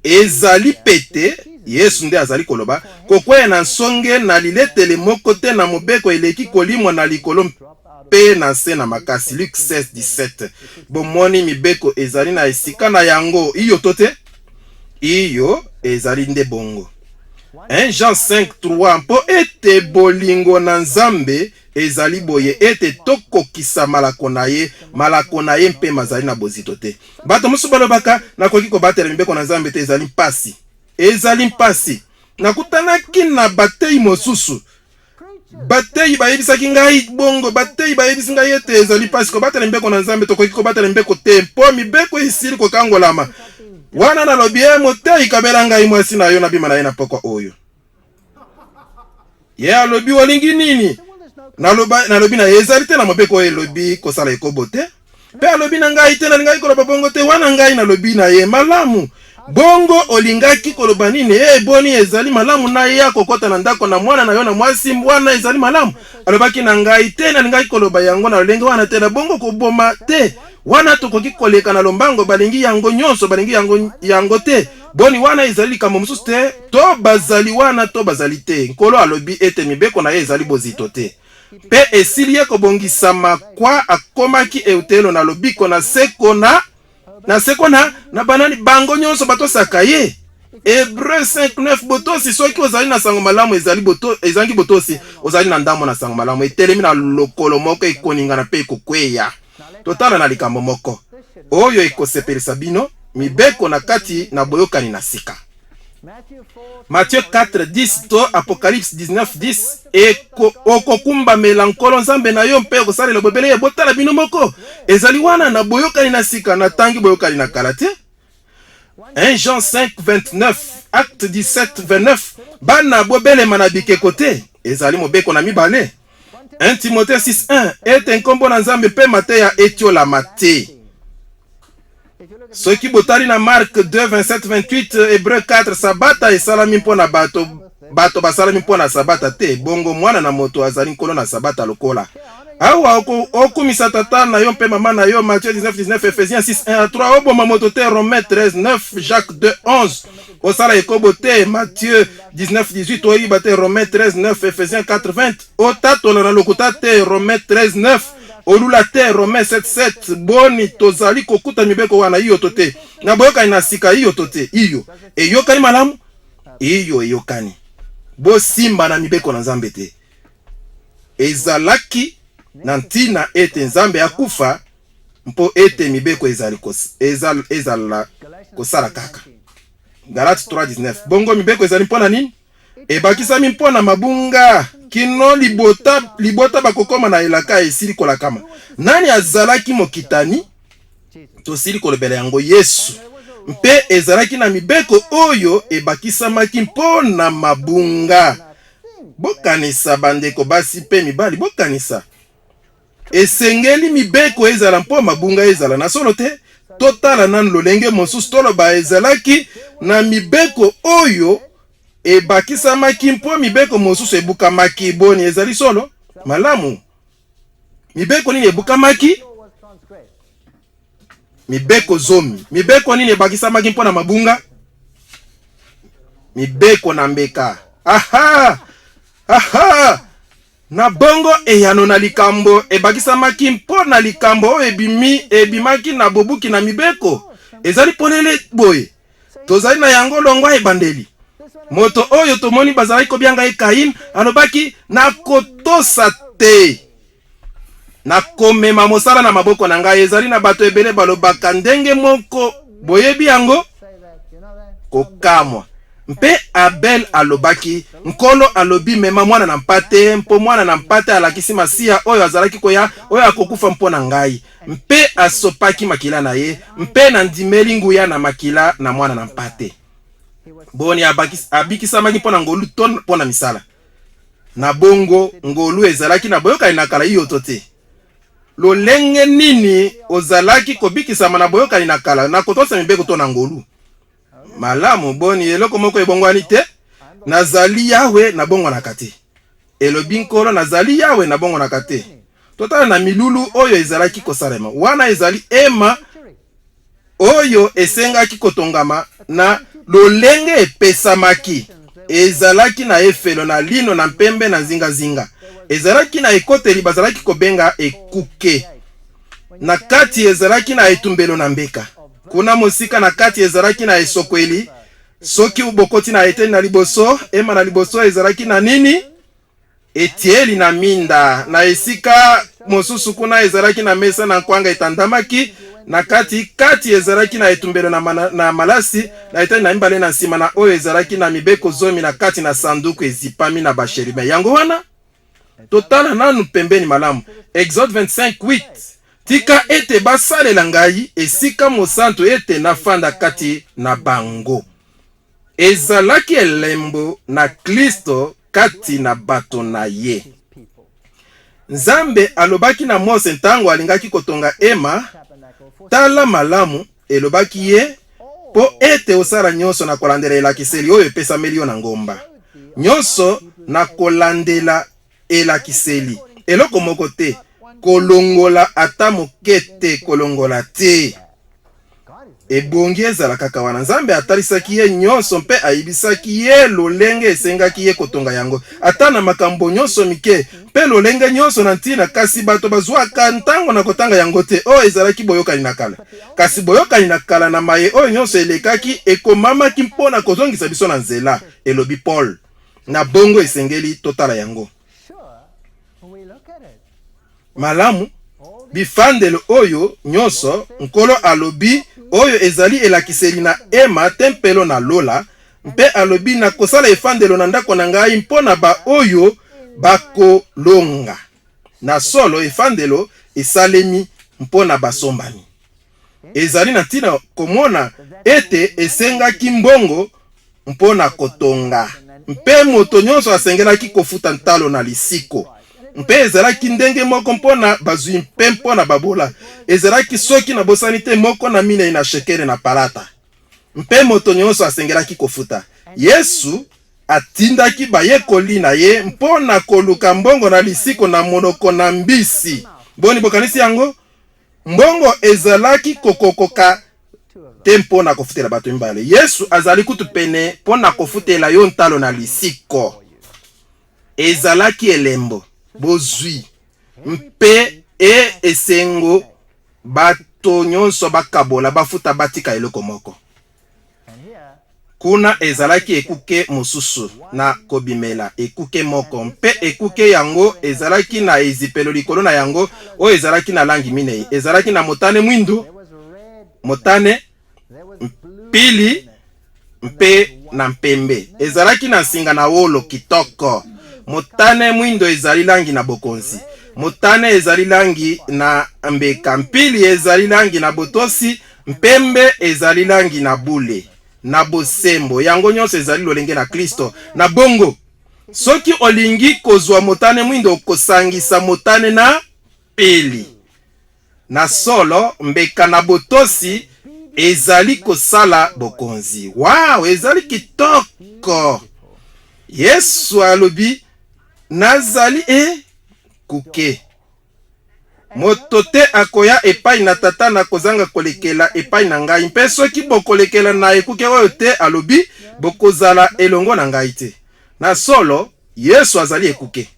Ezali pete, Yesu nde azali koloba, kokweya na nsonge na liletele moko te na mobeko eleki kolimwa na likolo mpe na nse na makasi. Luc 16:17. Bomoni, mibeko ezali na esika na yango, iyo to te? Iyo, ezali nde bongo. 1 Jean 5:3 Mpo ete bolingo na Nzambe Ezali boye ete tokokisa malako na ye, malako na ye mpe mazali na bozito te. Bato mosusu balobaka, Nakoki kobatela mibeko na Nzambe te, ezali mpasi. Ezali mpasi. Nakutanaki na bateyi mosusu. Bateyi bayebisaki ngai bongo, bateyi bayebisi ngai ete ezali mpasi kobatela mibeko na Nzambe, tokoki kobatela mibeko te mpo mibeko esili kokangolama. Wana nalobi, e moteyi, kabela ngai mwasi na yo, nabima na ye na pokwa oyo. Ye alobi, olingi nini? Naloba, nalobi na ye, ezali te na mobeko oyo elobi kosala ekobo te. Mpe alobi na ngai, te, nalingaki koloba bongo te. Wana ngai nalobi na ye, malamu, bongo olingaki koloba nini? E, boni, ezali malamu na ye akokota na ndako na mwana na yo na mwasi wana, ezali malamu? Alobaki na ngai, te, nalingaki koloba yango na lolenge wana te, na bongo koboma te. Wana tokoki koleka na lombango, balingi yango nyonso, balingi yango, yango te. Boni, wana ezali likambo mosusu te, to bazali wana to bazali te. Nkolo alobi ete mibeko na ye ezali bozito te. Mpe esili ye kobongisama kwa akomaki eutelo na lobiko na seko na na seko na na banani bango nyonso batosaka ye. Hebreu 5:9 Botosi, soki ozali na sango malamu ezali boto, ezangi botosi, ozali na ndambo na sango malamu etelemi na lokolo moko ekoningana mpe ekokweya. Totala na likambo moko oyo ekosepelisa bino, mibeko na kati na boyokani na sika. Matthieu 4:10 to Apocalypse 19:10 eko okokumbamela Nkolo Nzambe na yo mpe okosalela bobele ye. Botala bino moko, ezali wana na boyokani na sika. Natangi boyokani na kala te. 1 Jean 5:29, Acte 17:29, bana bobelema na bikeko te, ezali mobeko na mibale. 1 Timothee 6:1, ete nkombo na Nzambe mpe mateya etiolama te. Soki botali na Marc 2:27-28, Hebreu 4, sabata esalami mpo na bato, bato basalami mpo na sabata te, bongo mwana na moto azali nkolo na sabata lokola. Awa okumisa tata na yo mpe mama na yo, Matthieu 19 19, Ephésiens 6 1 à 3, oboma moto te, Romains 13 9, Jacques 2 11, osala ekobo te, Matthieu 19 18, oyiba te, Romains 13 9, Ephésiens 4 20, otatola na lokuta te, Romains 13 9, olula te, Romains 7 7. Boni tozali kokuta mibeko wana? Iyo to te? Na boyokani na sika, iyo to te? Iyo. Eyokani malamu? Iyo, eyokani. Bosimba na mibeko na Nzambe te. Ezalaki na ntina ete Nzambe akufa mpo ete mibeko ezali ezala kosala kaka. Galate 3:19. Bongo mibeko ezali mpo na nini? Ebakisami mpo na mabunga kino libota, libota bakokoma na elaka esili kolakama. Nani azalaki mokitani? Tosili kolobela yango, Yesu. Mpe ezalaki na mibeko oyo ebakisamaki mpo na mabunga. Bokanisa, bandeko basi mpe mibali, bokanisa. Esengeli mibeko ezala mpo mabunga ezala na solo te. Totala nanu lolenge mosusu, toloba ezalaki na mibeko oyo ebakisamaki mpo mibeko mosusu ebukamaki. Boni, ezali solo? Malamu. Mibeko nini ebukamaki? Mibeko zomi. Mibeko nini ebakisamaki mpo na mabunga? Mibeko na mbeka. Aha! Aha! Na bongo eyano na likambo ebakisamaki mpo na likambo oyo ebimi ebimaki na bobuki na mibeko ezali polele boye. Tozali na yango longwa ebandeli. Moto oyo tomoni bazalaki kobianga ye Kain alobaki, nakotosa te, nakomema mosala na maboko na ngai. Ezali na bato ebele balobaka ndenge moko, boyebi yango? Kokamwa. Mpe Abel alobaki, Nkolo alobi, mema mwana na mpate, mpo mwana na mpate alakisi Masiya oyo azalaki koya, oyo akokufa mpo na ngai. Mpe asopaki makila na ye, mpe nandimeli nguya na makila na mwana na mpate. Boni, abikisamaki mpo na ngolu to mpo na misala? Na bongo, ngolu ezalaki na boyokani na kala, iyo to te? Lolenge nini ozalaki kobikisama na boyokani na kala, na kotosa mibeko to na ngolu? Malamu, boni, eloko moko ebongwani te? Nazali Yawe, nabongwanaka te. Elobi Nkolo, nazali Yawe, nabongwanaka te. Totala na milulu oyo ezalaki kosalema. Wana ezali ema oyo esengaki kotongama na lolenge epesamaki. Ezalaki na efelo na lino na mpembe na nzingazinga. Ezalaki na ekoteli bazalaki kobenga ekuke. Na kati ezalaki na etumbelo na mbeka. Kuna mosika na kati ezalaki na esokweli. Soki bokoti na eteni na liboso, ema na liboso ezalaki na nini? Etieli na minda. Na esika mosusu kuna ezalaki na mesa na nkwanga etandamaki na kati kati ezalaki na etumbelo na, mana, na malasi na eteni na mibale na nsima na oyo ezalaki na mibeko zomi na kati na sanduku ezipami na basheribe. Yango wana totala nanu pembeni malamu. Exode 25 8 Tika ete basalela ngai esika mosantu ete nafanda kati na bango. Ezalaki elembo na Klisto kati na bato na ye. Nzambe alobaki na Mose ntango alingaki kotonga hema, Tala malamu, elobaki ye, mpo ete osala nyonso na kolandela elakiseli oyo epesameli yo na ngomba. Nyonso na kolandela elakiseli. Eloko moko te, kolongola ata moke te, kolongola te. Ebongi ezala kaka wana. Nzambe atalisaki ye nyonso mpe ayebisaki ye lolenge esengaki ye kotonga yango, ata na makambo nyonso mike mpe lolenge nyonso na ntina, kasi bato bazwaka ntango na kotanga yango te. Oyo ezalaki boyokani na kala. Kasi boyokani na kala na maye oyo nyonso elekaki ekomamaki mpo na kozongisa biso na nzela, elobi Paul. Na bongo esengeli totala yango malamu. Bifandelo oyo nyonso, Nkolo alobi, oyo ezali elakiseli na ema, tempelo na lola, mpe alobi, nakosala efandelo na ndako na ngai mpo na baoyo bakolonga. Na solo, efandelo esalemi mpo na basombami. Ezali na ntina komona ete esengaki mbongo mpo na kotonga, mpe moto nyonso asengelaki kofuta ntalo na lisiko. Mpe ezalaki ndenge moko mpo na bazwi mpe mpo na babola. Ezalaki, soki nabosani te, moko na minei na shekele na palata, mpe moto nyonso asengelaki kofuta. Yesu. Atindaki bayekoli na ye mpo na koluka mbongo na lisiko na monoko na mbisi. Boni, bokanisi yango? Mbongo ezalaki kokokoka te mpo na kofutela bato mibale. Yesu azali kutu pene mpo na kofutela yo ntalo na lisiko. Ezalaki elembo, bozwi, mpe e esengo bato nyonso bakabola, bafuta, batika eloko moko. Kuna ezalaki ekuke mosusu na kobimela, ekuke moko, mpe ekuke yango ezalaki na ezipelo likolo na yango oyo ezalaki na langi minei. Ezalaki na motane mwindu, motane, mpili mpe na mpembe. Ezalaki na nsinga na wolo kitoko. Motane mwindo ezali langi na bokonzi, motane ezali langi na mbeka, mpili ezali langi na botosi, Mpembe ezali langi na bule, na bosembo. Yango nyonso ezali lolenge na Klisto. Na bongo, soki olingi kozwa motane mwindo, okosangisa motane na peli. Na solo, mbeka na botosi ezali kosala bokonzi. Wow, ezali kitoko! Yesu alobi, Nazali ekuke. Moto te akoya epai na Tata na kozanga kolekela epai na ngai. Mpe soki bokolekela na ekuke oyo te, alobi, bokozala elongo na ngai te. Na solo, Yesu azali ekuke.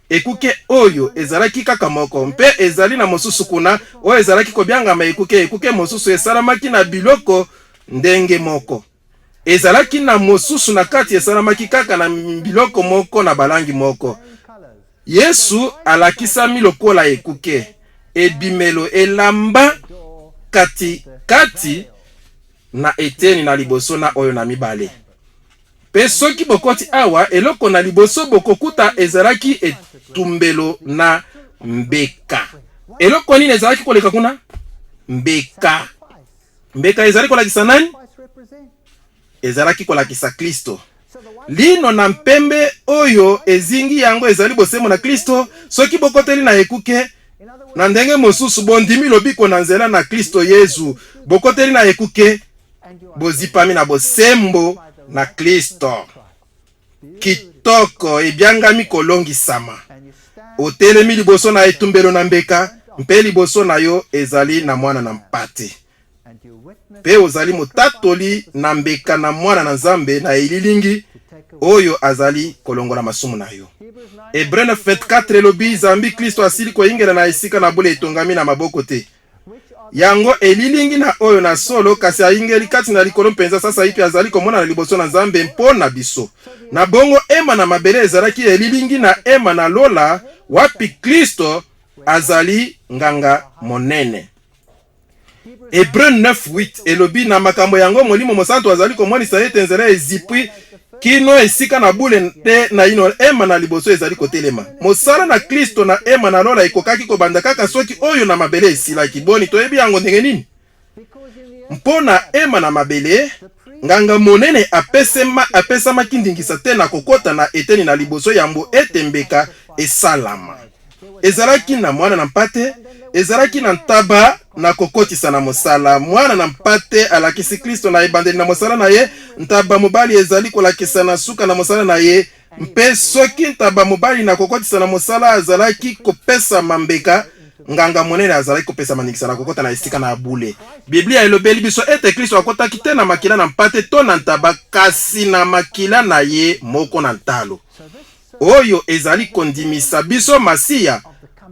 Ekuke oyo ezalaki kaka moko, mpe ezali na mosusu kuna, oyo ezalaki kobiangama ekuke. Ekuke mosusu esalamaki na biloko ndenge moko. Ezalaki na mosusu na kati esalamaki kaka na biloko moko na balangi moko. Yesu alakisami lokola ekuke, ebimelo, elamba kati kati na eteni na liboso na oyo na mibale. Mpe soki bokoti awa, eloko na liboso bokokuta ezalaki etumbelo na mbeka. Eloko nini ezalaki koleka kuna? Mbeka. Mbeka ezali kolakisa nani? Ezalaki kolakisa Klisto. Lino na mpembe oyo ezingi yango ezali bosembo na Klisto. Soki bokoteli na ekuke, na ndenge mosusu bondimi lobiko na nzela na Klisto Yezu. Bokoteli na ekuke, bozipami na bosembo na Klisto. Kitoko ebyangami kolongisama. Otelemi liboso na etumbelo na mbeka, mpe liboso na yo ezali na mwana na mpate. Mpe ozali motatoli na mbeka na mwana na Nzambe na elilingi oyo azali kolongola masumu na yo. Hebreu 9:24 elobi, zambi Klisto asili koyingela na esika na bule etongami na maboko te, Yango elilingi na oyo na solo, kasi ayingeli kati na likolo mpenza sasaipi azali komonana liboso na Nzambe mpo na biso. Na bongo ema na mabele ezalaki elilingi na ema na lola, wapi Klisto azali nganga monene. Hebreu 9:8 elobi na makambo yango Molimo Mosantu azali komonisa ete nzela ezipwi kino esika na bule te naino ema na liboso ezali kotelema. Mosala na Klisto na ema na lola ekokaki kobanda kaka soki oyo na mabele esilaki. Boni, toyebi yango ndenge nini? Mpo na ema na mabele, nganga monene apesema, apesamaki ndingisa te na kokota na eteni na liboso yambo ete mbeka esalama. Ezalaki na mwana na mpate, ezalaki na ntaba na kokotisa na mosala. Mwana na mpate alakisi Klisto na ebandeli na mosala na ye, ntaba mobali ezali kolakisa na suka na mosala na ye. Mpe soki ntaba mobali na kokotisa na mosala azalaki kopesama mbeka, nganga monene azalaki kopesama ndingisa na kokota na esika na bule. Biblia elobeli biso ete Klisto akotaki te na makila na mpate to na ntaba, kasi na makila na ye moko na ntalo. Oyo ezali kondimisa biso Masiya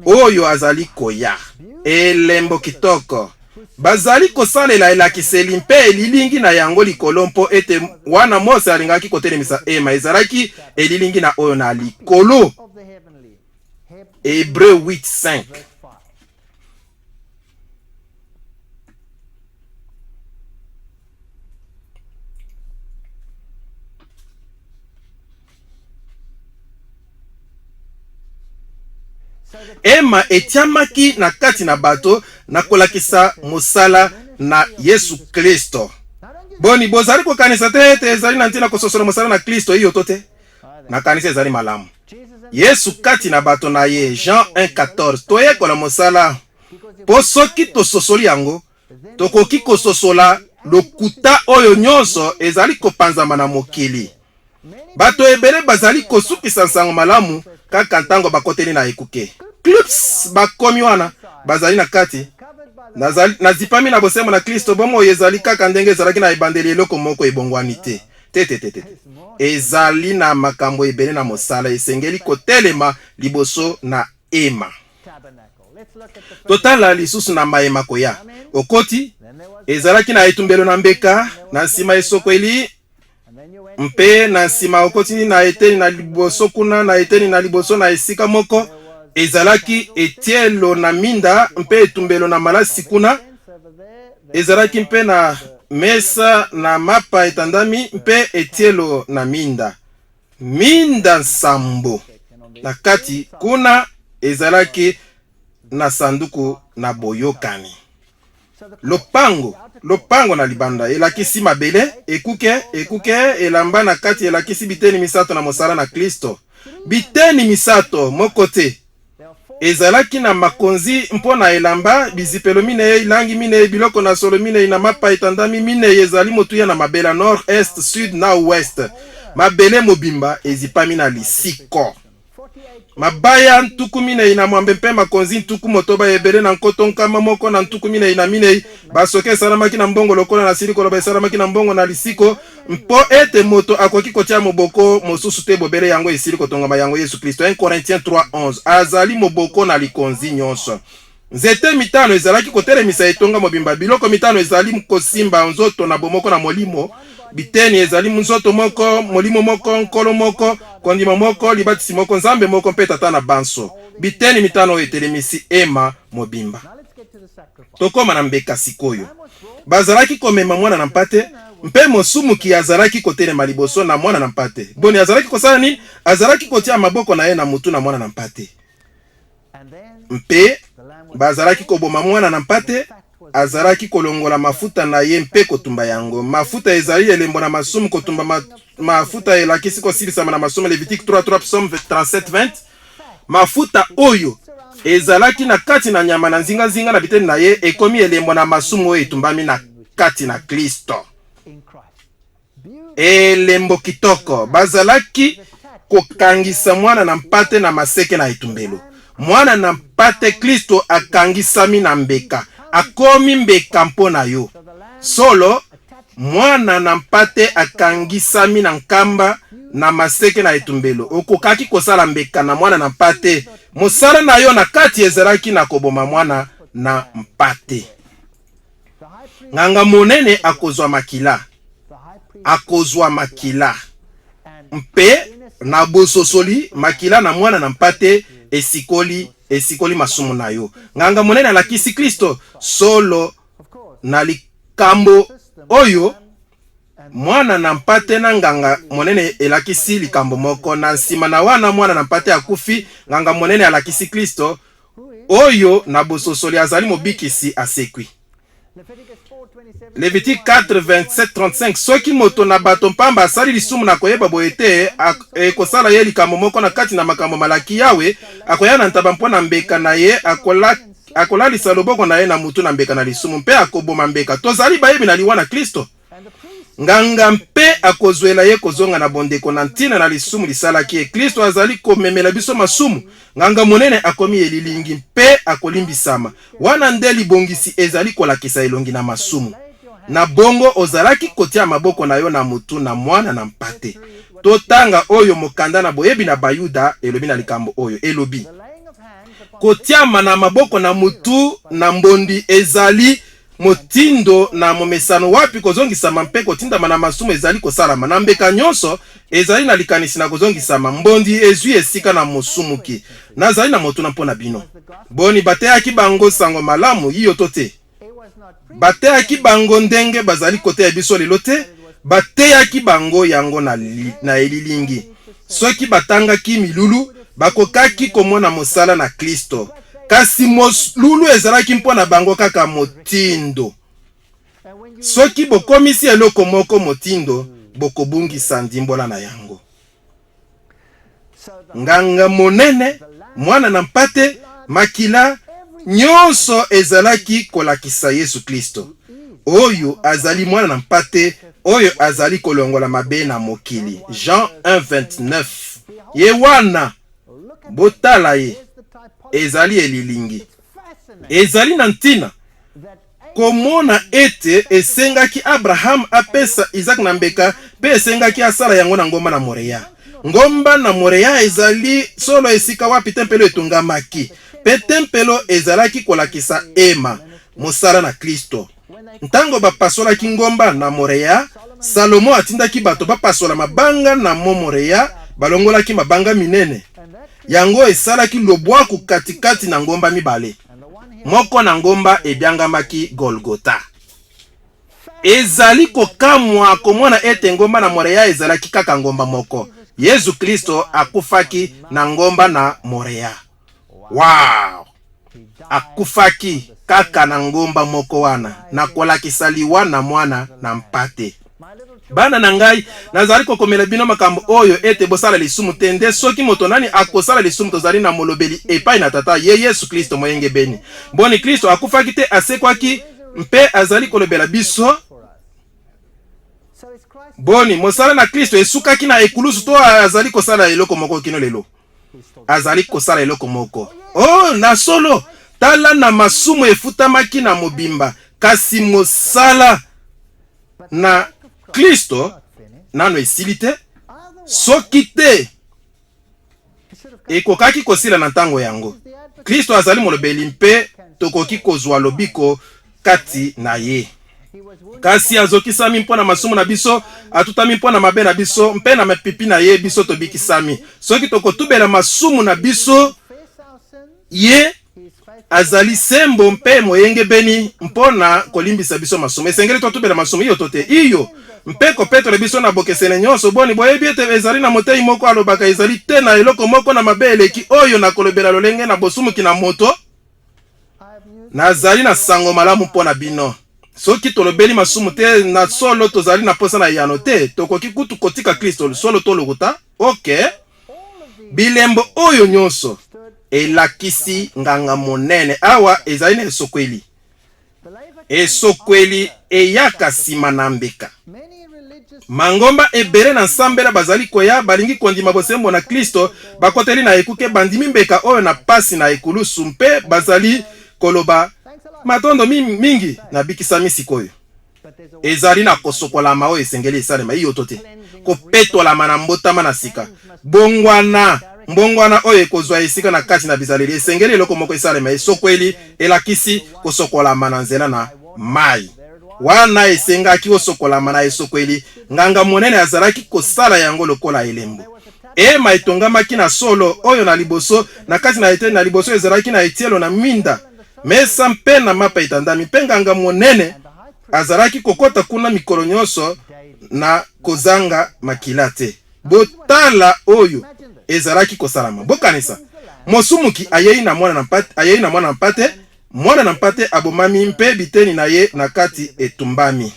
oyo azali koya. Elembo kitoko! Bazali kosalela elakiseli mpe elilingi na yango likolo mpo ete wana Mose alingaki kotelemisa hema, ezalaki elilingi na oyo na likolo. Hebreu 8:5. Ema etiamaki na kati na bato na kolakisa mosala na Yesu Klisto. Boni, bozali kokanisa te ete ezali na ntina kososola mosala na Klisto iyo to te? Nakanisi ezali malamu. Yesu kati na bato na ye, Jean 1,14. Toyekola mosala, mpo soki tososoli yango, tokoki kososola lokuta oyo nyonso ezali kopanzama na mokili. Bato ebele bazali kosukisa nsango malamu kaka ntango bakoteli na ekuke. Clubs bakomi wana bazali na kati. Nazali, nazipami na bosembo na Klisto, bomoi ezali kaka ndenge ezalaki na ebandeli, eloko moko ebongwani te. Te, te, te, te. Ezali na makambo ebele na mosala, esengeli kotelema liboso na ema. Totala lisusu na maye makoya. Okoti, ezalaki na etumbelo na mbeka, na nsima esokweli, mpe na nsima okoti na eteni na liboso kuna na eteni na liboso na esika moko ezalaki etielo na minda mpe etumbelo na malasi kuna ezalaki mpe na mesa na mapa etandami mpe etielo na minda minda nsambo na kati kuna ezalaki na sanduku na boyokani Lopango, lopango na libanda elakisi mabele, ekuke, ekuke, elamba na kati elakisi biteni misato na mosala na Klisto. Biteni misato, moko te. Ezalaki na makonzi mpo na elamba, bizipelo minei, langi minei, biloko na solo minei na mapa etandami minei ezali motuya na mabela nord, est, sud na ouest. Mabele mobimba ezipami na lisiko. Mabaya 46 mpe makonzi 60, ebele na 144, basoke esalamaki na mbongo lokola nasili koloba, esalamaki na mbongo na lisiko, mpo ete moto akoki kotia moboko mosusu te bobele yango esili kotongama, yango Yesu Klisto. 1 Corinthiens 3:11. Azali moboko na likonzi nyonso. Nzete mitano ezalaki kotelemisa etonga mobimba. Biloko mitano ezali kosimba nzoto na bomoko na molimo. Biteni ezali nzoto moko, molimo moko, Nkolo moko, kondima moko, libatisi moko, Nzambe moko mpe Tata na banso. Biteni mitano oyo etelemisi ema mobimba. Tokoma na mbeka sikoyo. Bazalaki komema mwana na mpate, mpe mosumuki azalaki kotelema liboso na mwana na mpate. Boni, azalaki kosala nini? Azalaki kotia maboko na ye na mutu na mwana na mpate. Mpe bazalaki koboma mwana na mpate, azalaki kolongola mafuta na ye mpe kotumba yango. Mafuta ezali elembo na masumu, kotumba ma, mafuta elakisi kosilisama na masumu. Levitique 3:3, Psaume 37:20. Mafuta oyo ezalaki na kati na nyama na nzingazinga na biteni na ye ekomi elembo na masumu oyo etumbami na kati na Klisto. Elembo kitoko. Bazalaki kokangisa mwana na mpate na maseke na etumbelo. Mwana na mpate Klisto akangisami na mbeka, akomi mbeka mpo na yo. Solo, mwana na mpate akangisami na nkamba na maseke na etumbelo. Okokaki kosala mbeka na mwana na mpate. Mosala na yo na kati ezalaki na koboma mwana na mpate. Nganga monene akozwa makila, akozwa makila mpe na bososoli makila na mwana na mpate esikoli esikoli masumu na yo. Nganga monene alakisi Klisto solo na likambo oyo mwana na mpate na nganga monene elakisi likambo moko. Na nsima na wana mwana na mpate akufi, nganga monene alakisi Klisto oyo na bososoli azali mobikisi asekwi. Levitike 4, 27, 35 Soki moto na bato mpamba asali lisumu na koyeba boye te, ekosala ye likambo moko na kati na makambo malaki Yawe, akoya na ntaba mpo na mbeka na ye, akola, akolalisa loboko na ye na mutu na mbeka na lisumu mpe akoboma mbeka. Tozali bayebi na liwa na Klisto. Nganga mpe akozwela ye kozonga na bondeko na ntina na lisumu lisalaki ye. Klisto azali komemela biso masumu. Nganga monene akomi elilingi mpe akolimbisama. Wana nde libongisi ezali kolakisa elongi na masumu. Na bongo ozalaki kotia maboko na yo na motu na mwana na mpate. Totanga oyo mokanda na boyebi na Bayuda elobi na likambo oyo. Elobi, Kotiama na maboko na motu na mbondi ezali Motindo na momesano wapi kozongisama mpe kotindama na masumu ezali kosalama. Na mbeka nyonso ezali na likanisi na kozongisama, mbondi ezwi esika na mosumuki. Nazali na motuna mpo na bino. Boni, bateyaki bango sango malamu, iyo to te? Bateyaki bango ndenge bazali koteya biso lelo te? Bateyaki bango yango na, na elilingi. Soki batangaki milulu, bakokaki komona mosala na Klisto. Kasi molulu ezalaki mpo na bango kaka motindo. Soki bokomisi eloko moko motindo, bokobungisa ndimbola na yango. Nganga monene, mwana na mpate, makila, nyonso ezalaki kolakisa Yesu Klisto. Oyo azali mwana na mpate oyo azali kolongola mabe na mokili. Jean 1:29. Ye wana, botala ye, ezali elilingi. Ezali na ntina komona ete esengaki Abraham apesa Isaac na mbeka mpe esengaki asala yango na ngomba na Morea. Ngomba na Morea ezali solo esika wapi tempelo etongamaki, mpe tempelo ezalaki kolakisa hema, mosala na Klisto. Ntango bapasolaki ngomba na Morea, Salomo atindaki bato bapasola mabanga na mo Morea, balongolaki mabanga minene. Yango esalaki lobwaku katikati na ngomba mibale. Moko na ngomba ebiangamaki Golgota. Ezali kokamwa komona ete ngomba na Morea ezalaki kaka ngomba moko. Yesu Klisto akufaki na ngomba na Morea. Wow! Akufaki kaka na ngomba moko wana, na kolakisa liwa na mwana na mpate. Bana na ngai, nazali kokomela bino makambo oyo ete bosala lisumu te. Nde soki moto nani akosala lisumu, tozali na molobeli epai na Tata, ye Yesu Klisto moyengebeni. Boni, Klisto akufaki te, asekwaki mpe azali kolobela biso? Boni, mosala na Klisto esukaki na ekulusu to azali kosala eloko moko kino lelo? Azali kosala eloko moko. Oh, na solo, tala na masumu efutamaki na mobimba, kasi mosala na Klisto nano esili te. Soki te, ekokaki kosila na ntango yango. Klisto azali molobeli mpe tokoki kozwa lobiko kati na ye. Kasi azokisami mpo na masumu na biso, atutami mpo na mabe na biso, mpe na mapipi na ye biso tobikisami. Soki tokotubela masumu na biso, ye azali sembo mpe moyengebeni mpo na kolimbisa biso masumu. Esengeli totubela masumu, iyo to te? Iyo, mpe kopetola biso na bokesene nyonso. Boni, boyebi ete ezali na motei moko alobaka, ezali te na eloko moko na mabe eleki oyo na kolobela lolenge na bosumuki na moto? Nazali na sango malamu mpo na bino. Soki tolobeli masumu te, na solo tozali na mposa na eyano te. Tokoki kutu kotika Klisto, solo to lokuta. Ok. Bilembo oyo nyonso elakisi nganga monene. Awa ezali na esokweli. Esokweli eyaka nsima na mbeka. Mangomba ebele na nsambela bazali koya, balingi kondima bosembo na Klisto, bakoteli na ekuke, bandimi mbeka oyo na pasi na ekulusu, mpe bazali koloba, Matondo mingi, nabikisami sikoyo. Ezali na kosokolama oyo esengeli esalema, iyo to te? Kopetolama na mbotama na sika. Bongwana, mbongwana oyo ekozwa esika na kati na bizaleli. Esengeli eloko moko esalema. Esokweli elakisi kosokolama na nzela na mai. Wana esengaki kosokolama na esokweli, nganga monene azalaki kosala yango lokola elembo. Hema etongamaki na solo oyo na liboso, na kati na eteni na liboso ezalaki na etielo na mwinda, mesa mpe na mapa etandami, mpe nganga monene azalaki kokota kuna mikolo nyonso na kozanga makila te. Botala oyo ezalaki kosalama. Bokanisa, mosumuki ayei na mwana na mpate, ayei na mwana na mpate, mwana na mpate abomami mpe biteni na ye na kati etumbami.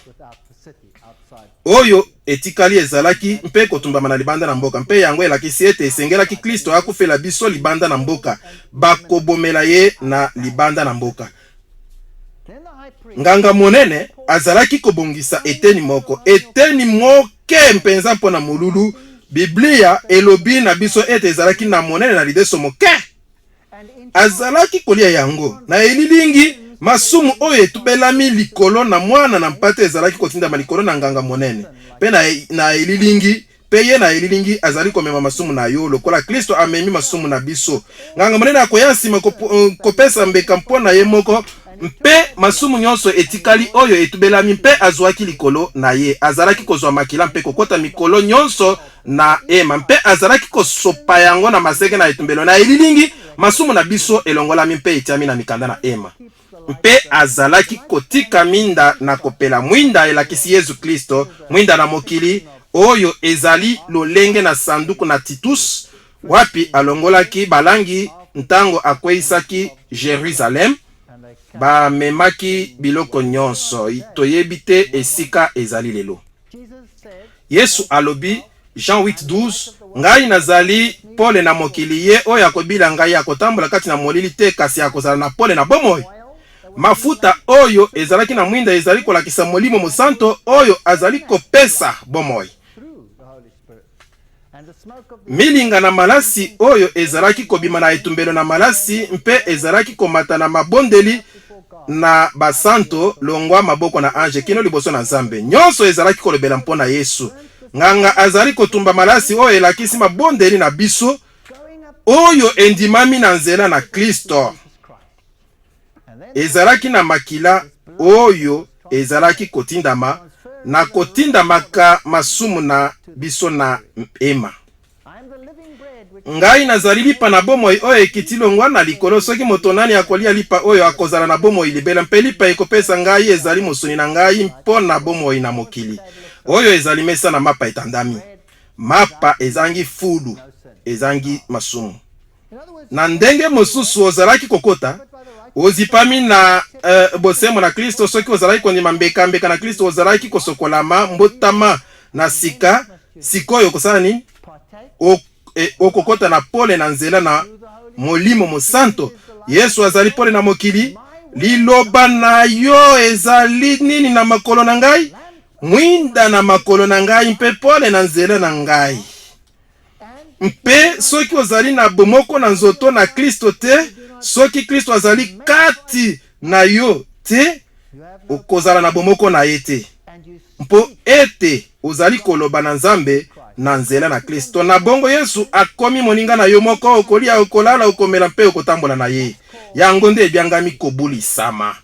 Oyo etikali ezalaki mpe kotumbama na libanda na mboka, mpe yango elakisi ete esengelaki Klisto akufela biso libanda na mboka, bakobomela ye na libanda na mboka. Nganga monene azalaki kobongisa eteni moko, eteni moke mpenza mpo na molulu. Biblia elobi na biso ete ezalaki na monene na lideso moke. Azalaki kolia yango na elilingi. Masumu oyo etubelami likolo na mwana na mpate ezalaki kotindama likolo na nganga monene, mpe na, na elilingi, mpe ye na elilingi azali komema masumu na yo lokola Klisto amemi masumu na biso. Nganga monene akoya nsima kopesa mbeka mpo na ye moko, mpe masumu nyonso etikali oyo etubelami mpe azwaki likolo na ye. Azalaki kozwa makila mpe kokota mikolo nyonso na hema mpe azalaki kosopa yango na maseke na etumbelo. Na elilingi, masumu na biso elongolami mpe etiami na mikanda na hema. Mpe azalaki kotika minda na kopela. Mwinda elakisi Yesu Klisto, mwinda na mokili, oyo ezali lolenge na sanduku na Titus, wapi alongolaki balangi ntango akweisaki Jerusalem. Bamemaki biloko nyonso. Toyebi te esika ezali lelo. Yesu alobi, Jean 8,12, Ngai nazali pole na mokili, ye oyo akobila ngai akotambola kati na molili te, kasi akozala na pole na bomoi. Mafuta oyo ezalaki na mwinda ezali kolakisa Molimo Mosanto oyo azali kopesa bomoi. Milinga na malasi oyo ezalaki kobima na etumbelo na malasi mpe ezalaki komata na mabondeli na basanto longwa maboko na ange kino liboso na Nzambe, nyonso ezalaki kolobela mpo na Yesu. Nganga azali kotumba malasi oyo elakisi mabondeli na biso oyo endimami na nzela na Klisto. Ezalaki na makila oyo ezalaki kotindama na kotindamaka masumu na biso na ema. Ngai nazali lipa na bomoi oyo ekiti longwa na likolo. Soki moto nani akolia lipa oyo, akozala na bomoi libela, mpe lipa ekopesa ngai ezali mosuni na ngai mpo na bomoi na mokili. Oyo ezali mesa na mapa etandami, mapa ezangi fulu, ezangi masumu. Na ndenge mosusu, ozalaki kokota ozipami na bosembo na Klisto. Soki ozalaki kondima mbeka, mbeka na Klisto, ozalaki kosokolama, mbotama na sika. Sikoyo okosala nini? Okokota na pole na nzela na Molimo Mosanto. Yesu azali pole na mokili. Liloba na yo ezali nini na makolo na ngai? Mwinda na makolo na ngai mpe pole na nzela na ngai. Mpe soki ozali na bomoko na nzoto na Klisto te, soki Klisto azali kati na yo te, okozala na bomoko na ye te, mpo ete ozali koloba na Nzambe na nzela na Klisto. Na bongo Yesu akomi moninga na yo moko, okolia, okolala, okomela mpe okotambola na ye. Yango nde ebyangami kobulisama.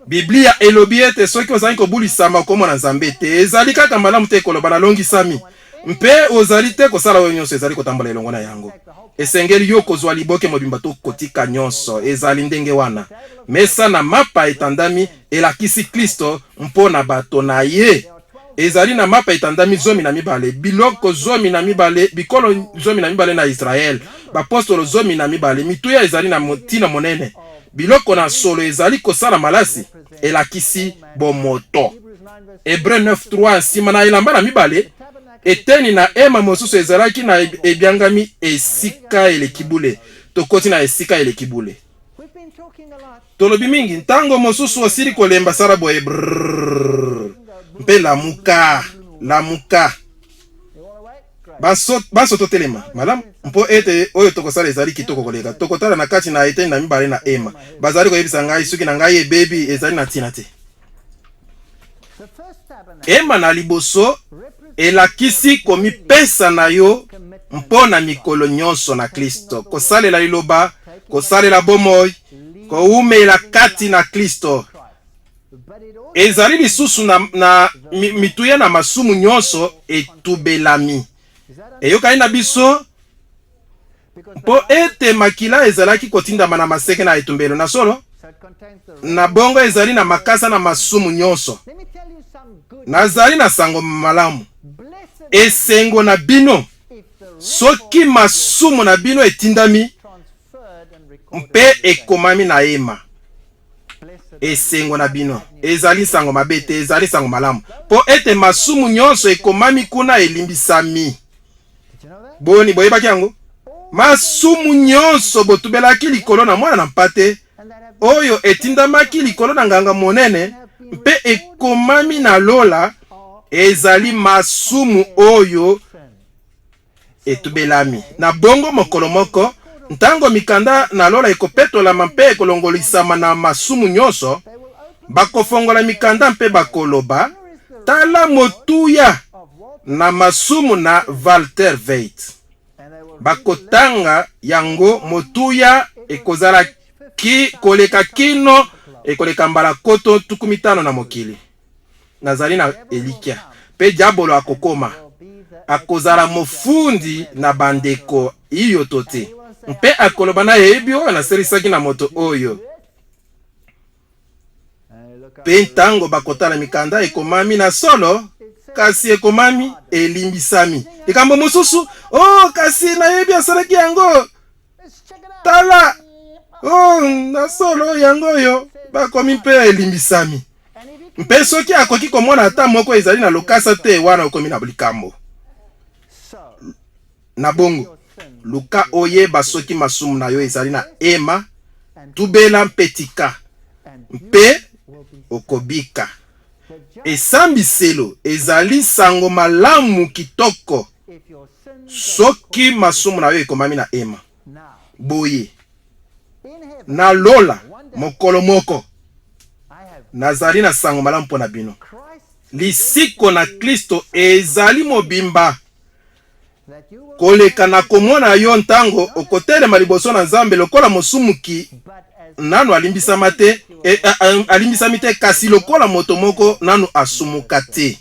Biblia elobi ete soki ozali kobulisama okomona Nzambe te. Ezali kaka malamu te koloba nalongisami mpe ozali te kosala oyo nyonso ezali kotambola elongo na yango. Esengeli yo kozwa liboke mobimba to kotika nyonso. Ezali ndenge wana. Mesa na mapa etandami elakisi Klisto mpo na bato na ye. Ezali na mapa etandami 12, biloko 12, bikolo 12 na Israele, bapostolo 12. Mituya ezali na ntina monene. Biloko na solo ezali kosala malasi elakisi bomoto. Hebreu 9:3 Nsima na elamba na mibale, eteni na hema mosusu ezalaki na ebyangami esika eleki bule. Tokoti na esika eleki bule. Tolobi mingi, ntango mosusu osili kolemba, sala boye brrr mpe lamuka, lamuka. Banso, banso totelema malamu, mpo ete oyo tokosala ezali kitoko koleka. Tokotala na kati na eteni na mibale na hema. Bazali koyebisa ngai soki na ngai ebebi, ezali na ntina te. Hema na liboso elakisi komipesa na yo mpo na mikolo nyonso na Klisto, kosalela liloba, kosalela bomoi, kowumela kati na Klisto. Ezali lisusu na, na mituya na masumu nyonso etubelami. Eyokani na biso mpo ete makila ezalaki kotindama na maseke na etumbelo na solo, na bongo ezali na makasa na masumu nyonso. Nazali na sango malamu. Esengo na bino soki masumu na bino etindami mpe ekomami na hema. Esengo na bino. Ezali nsango mabe te, ezali nsango malamu, mpo ete masumu nyonso ekomami kuna elimbisami. Boni, boyebaki yango? Masumu nyonso botubelaki likolo na mwana na mpate oyo etindamaki likolo na nganga monene mpe ekomami na lola, ezali masumu oyo etubelami. Na bongo mokolo moko, ntango mikanda na lola ekopetolama mpe ekolongolisama na masumu nyonso, bakofongola mikanda mpe bakoloba, Tala motuya na masumu na Walter Veith. Bakotanga yango motuya ekozala ki, koleka kino ekoleka mbala koto 50 na mokili. Nazali na elikya. Mpe diabolo akokoma, akozala mofundi na bandeko iyo to te, mpe akoloba, Nayebi oyo naselisaki na moto oyo. Mpe ntango bakotala mikanda ekomami na solo, kasi ekomami elimbisami. Likambo mosusu, oh, kasi nayebi asalaki yango. Tala, oh, na solo yango oyo bakomi mpe elimbisami. Mpe soki akoki komona ata moko ezali na lokasa te, wana okomi na likambo. Na bongo, luka oyeba soki masumu na yo ezali na ema, tubela mpe tika. mpe okobika. Esambiselo ezali nsango malamu kitoko. Soki masumu na yo ekomami na ema, boye na lola mokolo moko nazali na sango malamu mpo na bino. Lisiko na Klisto ezali mobimba koleka na komona yo ntango okotelema liboso na Nzambe lokola mosumuki nanu alimbisama te, e, a, a, alimbisami te, kasi lokola moto moko nanu asumuka te.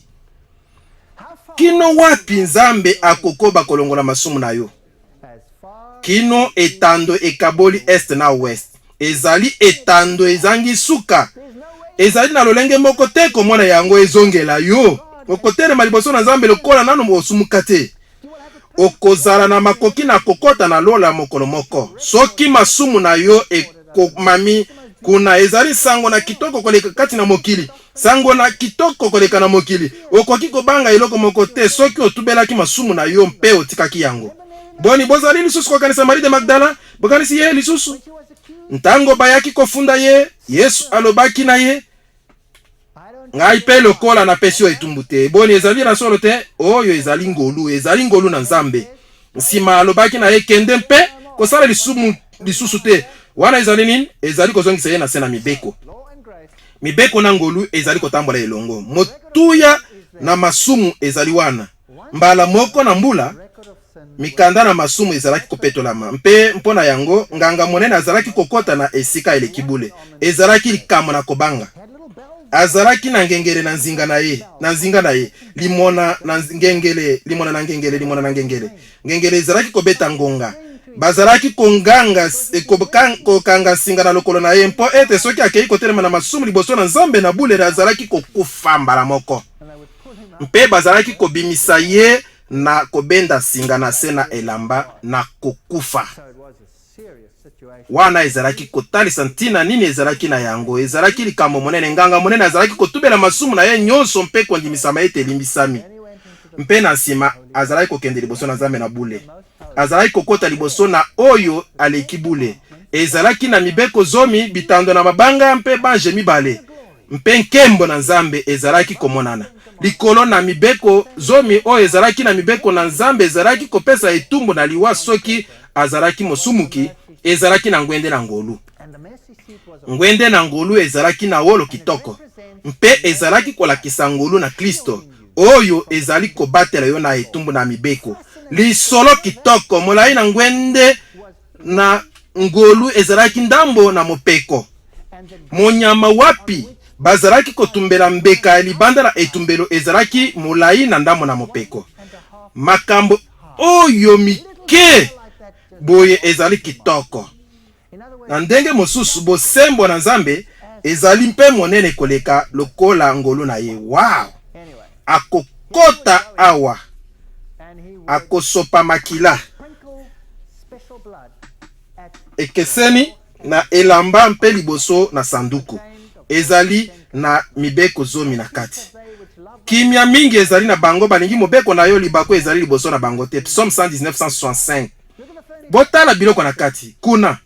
Kino wapi Nzambe akokoba kolongola masumu na yo? Kino etando ekaboli est na ouest. Ezali etando ezangi suka. Ezali na lolenge moko te komona yango ezongela yo. Okotelema liboso na Nzambe lokola nanu osumuka te. Okozala na makoki na kokota na lola mokolo moko. Soki masumu na yo ekomami kuna, ezali sango na kitoko koleka kati na mokili. Sango na kitoko koleka na mokili. Okoki kobanga eloko moko te soki otubelaki masumu na yo mpe otikaki yango. Boni, bozali lisusu kokanisa Marie de Magdala? Bokanisi ye lisusu? Ntango bayaki kofunda ye, Yesu alobaki na ye, Ngai mpe lokola napesi yo etumbu te. Boni, ezali na solo te? Oyo ezali ngolu, ezali ngolu na Nzambe. Nsima alobaki na ye, kende mpe kosala lisumu lisusu te. Wana ezali nini? Ezali kozongisa ye na se na mibeko. Mibeko na ngolu ezali kotambola elongo. Motuya na masumu ezali wana. Mbala moko na mbula, mikanda na masumu ezalaki kopetolama, mpe mpo na yango nganga monene azalaki kokota na esika eleki bule. Ezalaki likambo na kobanga. Azalaki na ngengele na nzinga na ye, na nzinga na ye, limona na ngengele, limona na ngengele, limona na ngengele. Ngengele ezalaki kobeta ngonga. Bazalaki konganga, eh, kokanga nsinga na lokolo na ye mpo ete soki akei kotelema na masumu liboso na Nzambe na bule, azalaki kokufa mbala moko. Mpe bazalaki kobimisa ye na kobenda nsinga na se na elamba na kokufa. Wana ezalaki kotalisa ntina nini ezalaki na yango. Ezalaki likambo monene. Nganga monene azalaki kotubela masumu na ye nyonso mpe kondimisama ete elimbisami. Mpe na nsima azalaki kokende liboso na Nzambe na bule. Azalaki kokota liboso na oyo aleki bule. Ezalaki na mibeko zomi, bitando na mabanga mpe banje mibale. Mpe nkembo na Nzambe ezalaki komonana likolo na mibeko zomi oyo ezalaki na mibeko na Nzambe ezalaki kopesa etumbu na liwa soki azalaki mosumuki. Ezalaki na ngwende na ngolu. Ngwende na ngolu ezalaki na wolo kitoko mpe ezalaki kolakisa ngolu na Klisto oyo ezali kobatela yo na etumbu na mibeko. Lisolo kitoko molai na ngwende na ngolu ezalaki ndambo na mopeko. Monyama wapi bazalaki kotumbela mbeka ya libanda na etumbelo ezalaki molai na ndambo na mopeko. Makambo oyo mike boye ezali kitoko. Na ndenge mosusu, bosembo na Nzambe ezali mpe monene koleka lokola ngolu na ye. Wow! Akokota awa, akosopa makila ekeseni na elamba mpe liboso na sanduku. Ezali na mibeko zomi na kati. Kimia mingi ezali na bango balingi mobeko na yo, libaku ezali liboso na bango te. Psaume 119, 165. Botala biloko na kati kuna,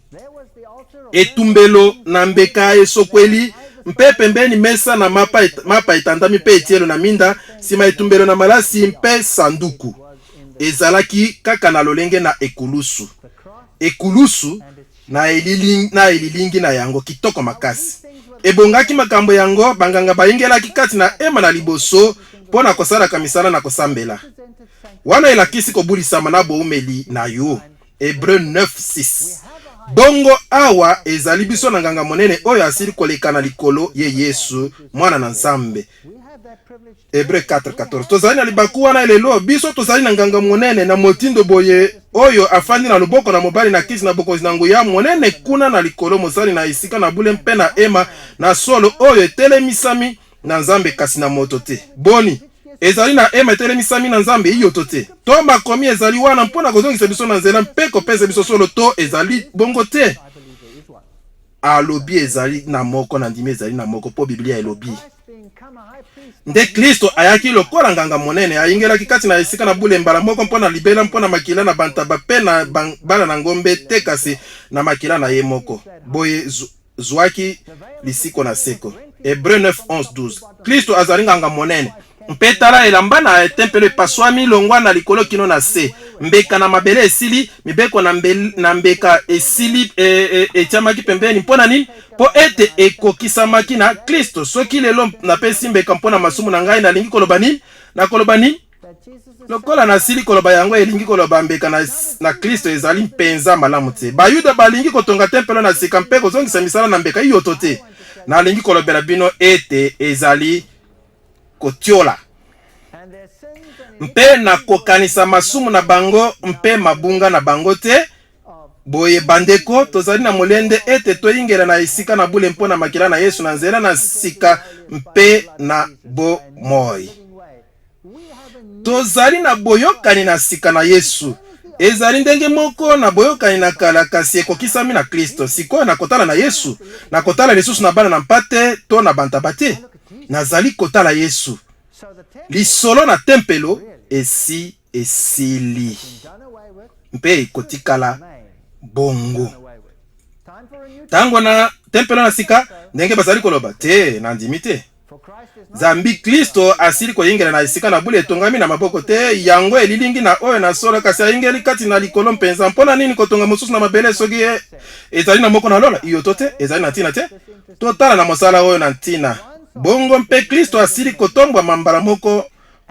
etumbelo na mbeka esokweli mpe pembeni mesa na mapa, et, mapa etandami mpe etielo na minda, nsima etumbelo na malasi mpe sanduku. Ezalaki kaka na lolenge na ekulusu. Ekulusu na elilingi na elilingi na yango kitoko makasi. Ebongaki makambo yango banganga bayingelaki kati na hema na liboso mpo na kosalaka misala na kosambela. Wana elakisi kobulisama na boumeli na yo. Hebreu 9:6. Bongo awa ezali biso na nganga monene oyo asili koleka na likolo, ye Yesu, Mwana na Nzambe. Hebreu 4:14. Tozali na libaku wana lelo. Biso tozali na nganga monene na motindo boye oyo afandi na loboko na mobali na kiti na bokonzi na nguya monene kuna na likolo, mosali na esika na bule mpe na hema na solo oyo etelemisami na Nzambe kasi na moto te. Boni, ezali na hema etelemisami na Nzambe? Iyo to te? To makomi ezali wana mpo na kozongisa biso na nzela mpe kopesa biso solo, to ezali bongo te? Alobi ezali na moko, nandimi ezali na moko, mpo Biblia elobi. Nde Klisto ayaki lokola nganga monene, ayingelaki kati na esika na bule mbala moko mpo na libela, mpo na makila na bantaba mpe na bana na ngombe te, kasi na makila na ye moko. Boye. Azwaki lisiko na seko. Hebreu 9, 11, 12. Klisto azali nganga monene. Mpe tala elamba na tempelo epaswami longwa na likolo kino na se. Mbeka na mabele esili, mibeko na, mbe, na mbeka esili e, e, etiamaki pembeni. Mpo na nini? Mpo ete ekokisamaki na Klisto. Soki lelo napesi mbeka mpo na masumu na ngai, nalingi koloba nini? Nakoloba nini? Lokola nasili koloba yango, elingi koloba mbeka na, na Klisto ezali mpenza malamu te. Bayuda balingi kotonga tempelo na sika mpe kozongisa misala na mbeka iyoto te. Nalingi kolobela bino ete ezali kotiola mpe na kokanisa masumu na bango mpe mabunga na bango te. Boye, bandeko, tozali na molende ete toyingela na esika na bule mpo na makila na Yesu na nzela na sika mpe na bomoi. Tozali na boyokani na sika na Yesu. Ezali ndenge moko na boyokani na kala, kasi ekokisami na Klisto. Sikoyo nakotala na Yesu, nakotala lisusu na bana na mpate to na bantaba te. Nazali kotala Yesu. Lisolo na tempelo esi esili mpe ekotikala bongo. Ntango na tempelo na sika, ndenge bazali koloba te, nandimi te. Zambi Klisto asili koyingela na esika na bule etongami na maboko te, yango elilingi na oyo na solo, kasi ayingeli kati na likolo mpenza. Mpo na nini kotonga mosusu na mabele soki ye ezali na moko na lola? Iyo to te, ezali na ntina te. Totala na mosala oyo na ntina. Bongo mpe Klisto asili kotombwama mbala moko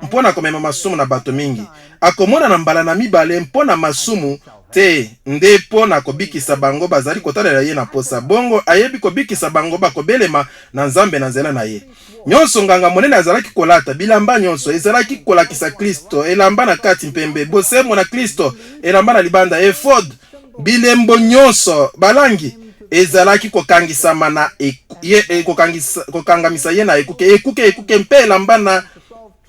mpo na komema masumu na bato mingi. Akomonana mbala na mibale mpo na masumu te, nde mpo na kobikisa bango bazali kotalela ye na mposa. Bongo ayebi kobikisa bango bakobelema na Nzambe na nzela na ye. Nyonso nganga monene azalaki kolata, bilamba nyonso ezalaki kolakisa Klisto, elamba na kati mpembe, bosembo na Klisto, elamba na libanda, efode, bilembo nyonso, balangi ezalaki kokangisama na ye, e, kokangisa, kokangamisa ye na ekuke, ekuke, ekuke mpe elamba na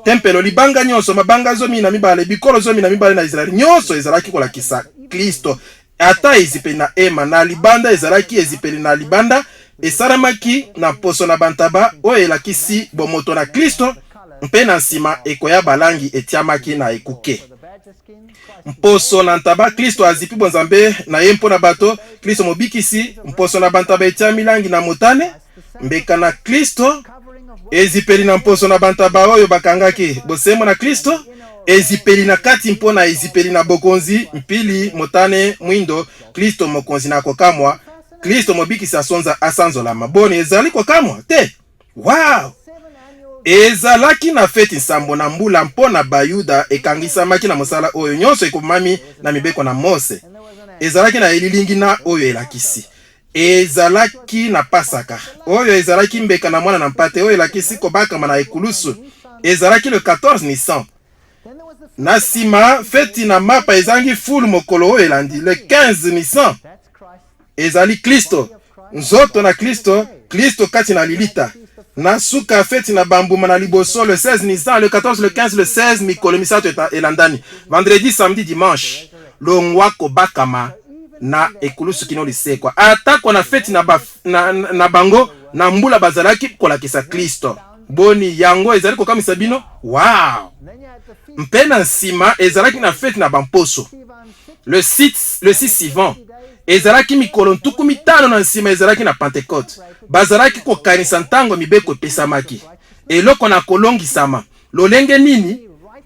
tempelo, libanga nyonso, mabanga 12, bikolo 12 na Israele, nyonso ezalaki kolakisa Klisto. Ata ezipeli na hema na libanda ezalaki ezipeli na libanda esalamaki na mposo na bantaba, oyo elakisi bomoto na Klisto, mpe na nsima ekoya balangi etiamaki na ekuke. Mposo na ntaba, Klisto azipi bonzambe na ye mpo na bato, Klisto mobikisi, mposo na bantaba etiami langi na motane, mbeka na Klisto, ezipeli na mposo na bantaba oyo bakangaki, bosembo na Klisto, ezipeli na kati mpo na ezipeli na bokonzi, mpili, motane, mwindo, Klisto mokonzi na kokamwa, Klisto mobikisi asonza asanzolama. Boni, ezali kokamwa te? Wow! Ezalaki na feti nsambo na mbula mpo na Bayuda ekangisamaki na mosala oyo nyonso ekomami na mibeko na Mose. Ezalaki na elilingi na oyo elakisi. Ezalaki na Pasaka, oyo ezalaki mbeka na mwana na mpate, oyo elakisi kobakama na ekulusu. Ezalaki le 14 Nisan. Na nsima, feti na mapa ezangi fulu mokolo oyo elandi, le 15 Nisan. Ezali Klisto, nzoto na Klisto, Klisto kati na lilita. Na suka, feti na bambuma na liboso, le 16 Nisan, le 14, le 15, le 16, mikolo misato elandani, vendredi, samedi, dimanche, longwa kobakama na ekulusu kino lisekwa. Atako na feti na, ba, na, na bango na mbula bazalaki kolakisa Klisto. Boni, yango ezali kokamwisa bino? Wow! Mpe na nsima ezalaki na feti na bamposo, le 6, le 6 Sivan. Ezalaki mikolo 50 na nsima ezalaki na Pantekote. Bazalaki kokanisa ntango mibeko epesamaki. Eloko na kolongisama. Lolenge nini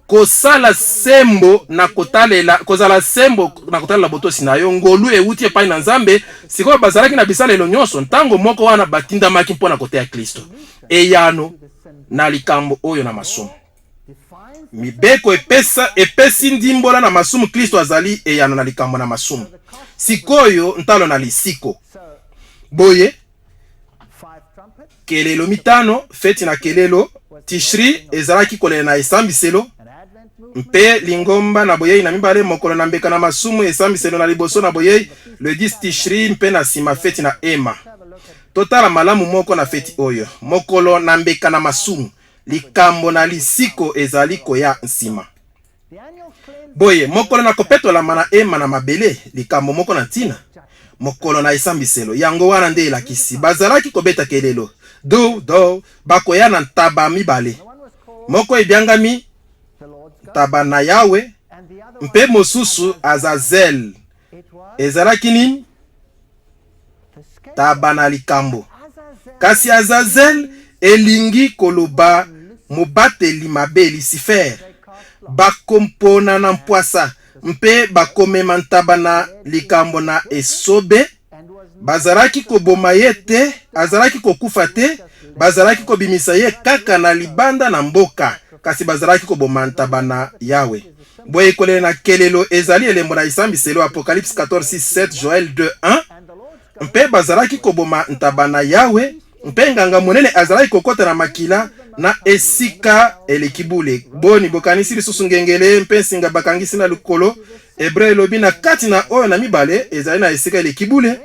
kosala sembo na kotalela, kozala sembo na kotalela botosi na yo, ngolu euti epai na Nzambe. Sikoyo bazalaki na bisalelo nyonso ntango moko wana batindamaki mpo na koteya Klisto. Eyano na likambo oyo na masumu. Mibeko epesa, epesi ndimbola na masumu. Klisto azali eyano na likambo na masumu. Sikoyo ntalo na lisiko. Boye kelelo mitano, feti na kelelo, Tishri ezalaki kolela na esambiselo, mpe lingomba na boyei na mibale, mokolo na mbeka na masumu, esambiselo na liboso na boyei, le 10 Tishri, mpe na nsima feti na ema. Totala malamu moko na feti oyo, mokolo na mbeka na masumu. Likambo na lisiko ezali koya nsima. Boye, mokolo na kopetolama na ema na mabele, likambo moko na ntina, mokolo na esambiselo. Yango wana nde elakisi. Bazalaki kobeta kelelo, do, do, bakoya na ntaba mibale. Moko ebiangami ntaba na Yawe, mpe mosusu Azazel. Ezalaki nini? Ntaba na likambo. Kasi Azazel elingi koloba mobateli mabe, Lucifer. Bakompona na mpwasa mpe bakomema ntaba na likambo na esobe. Bazalaki koboma ye te, azalaki kokufa te, bazalaki kobimisa ye kaka na libanda na mboka, kasi bazalaki koboma ntaba na Yawe. Boye kolela na kelelo ezali elembo na esambiselo, Apocalypse 14, 6, 7, Joel 2, 1. Mpe bazalaki koboma ntaba na Yawe, mpe nganga monene azalaki kokota na makila na esika eleki bule. Boni, bokanisi lisusu ngengele mpe nsinga bakangisi na lokolo? Hebreu elobi na kati na oyo na mibale ezali na esika eleki bule.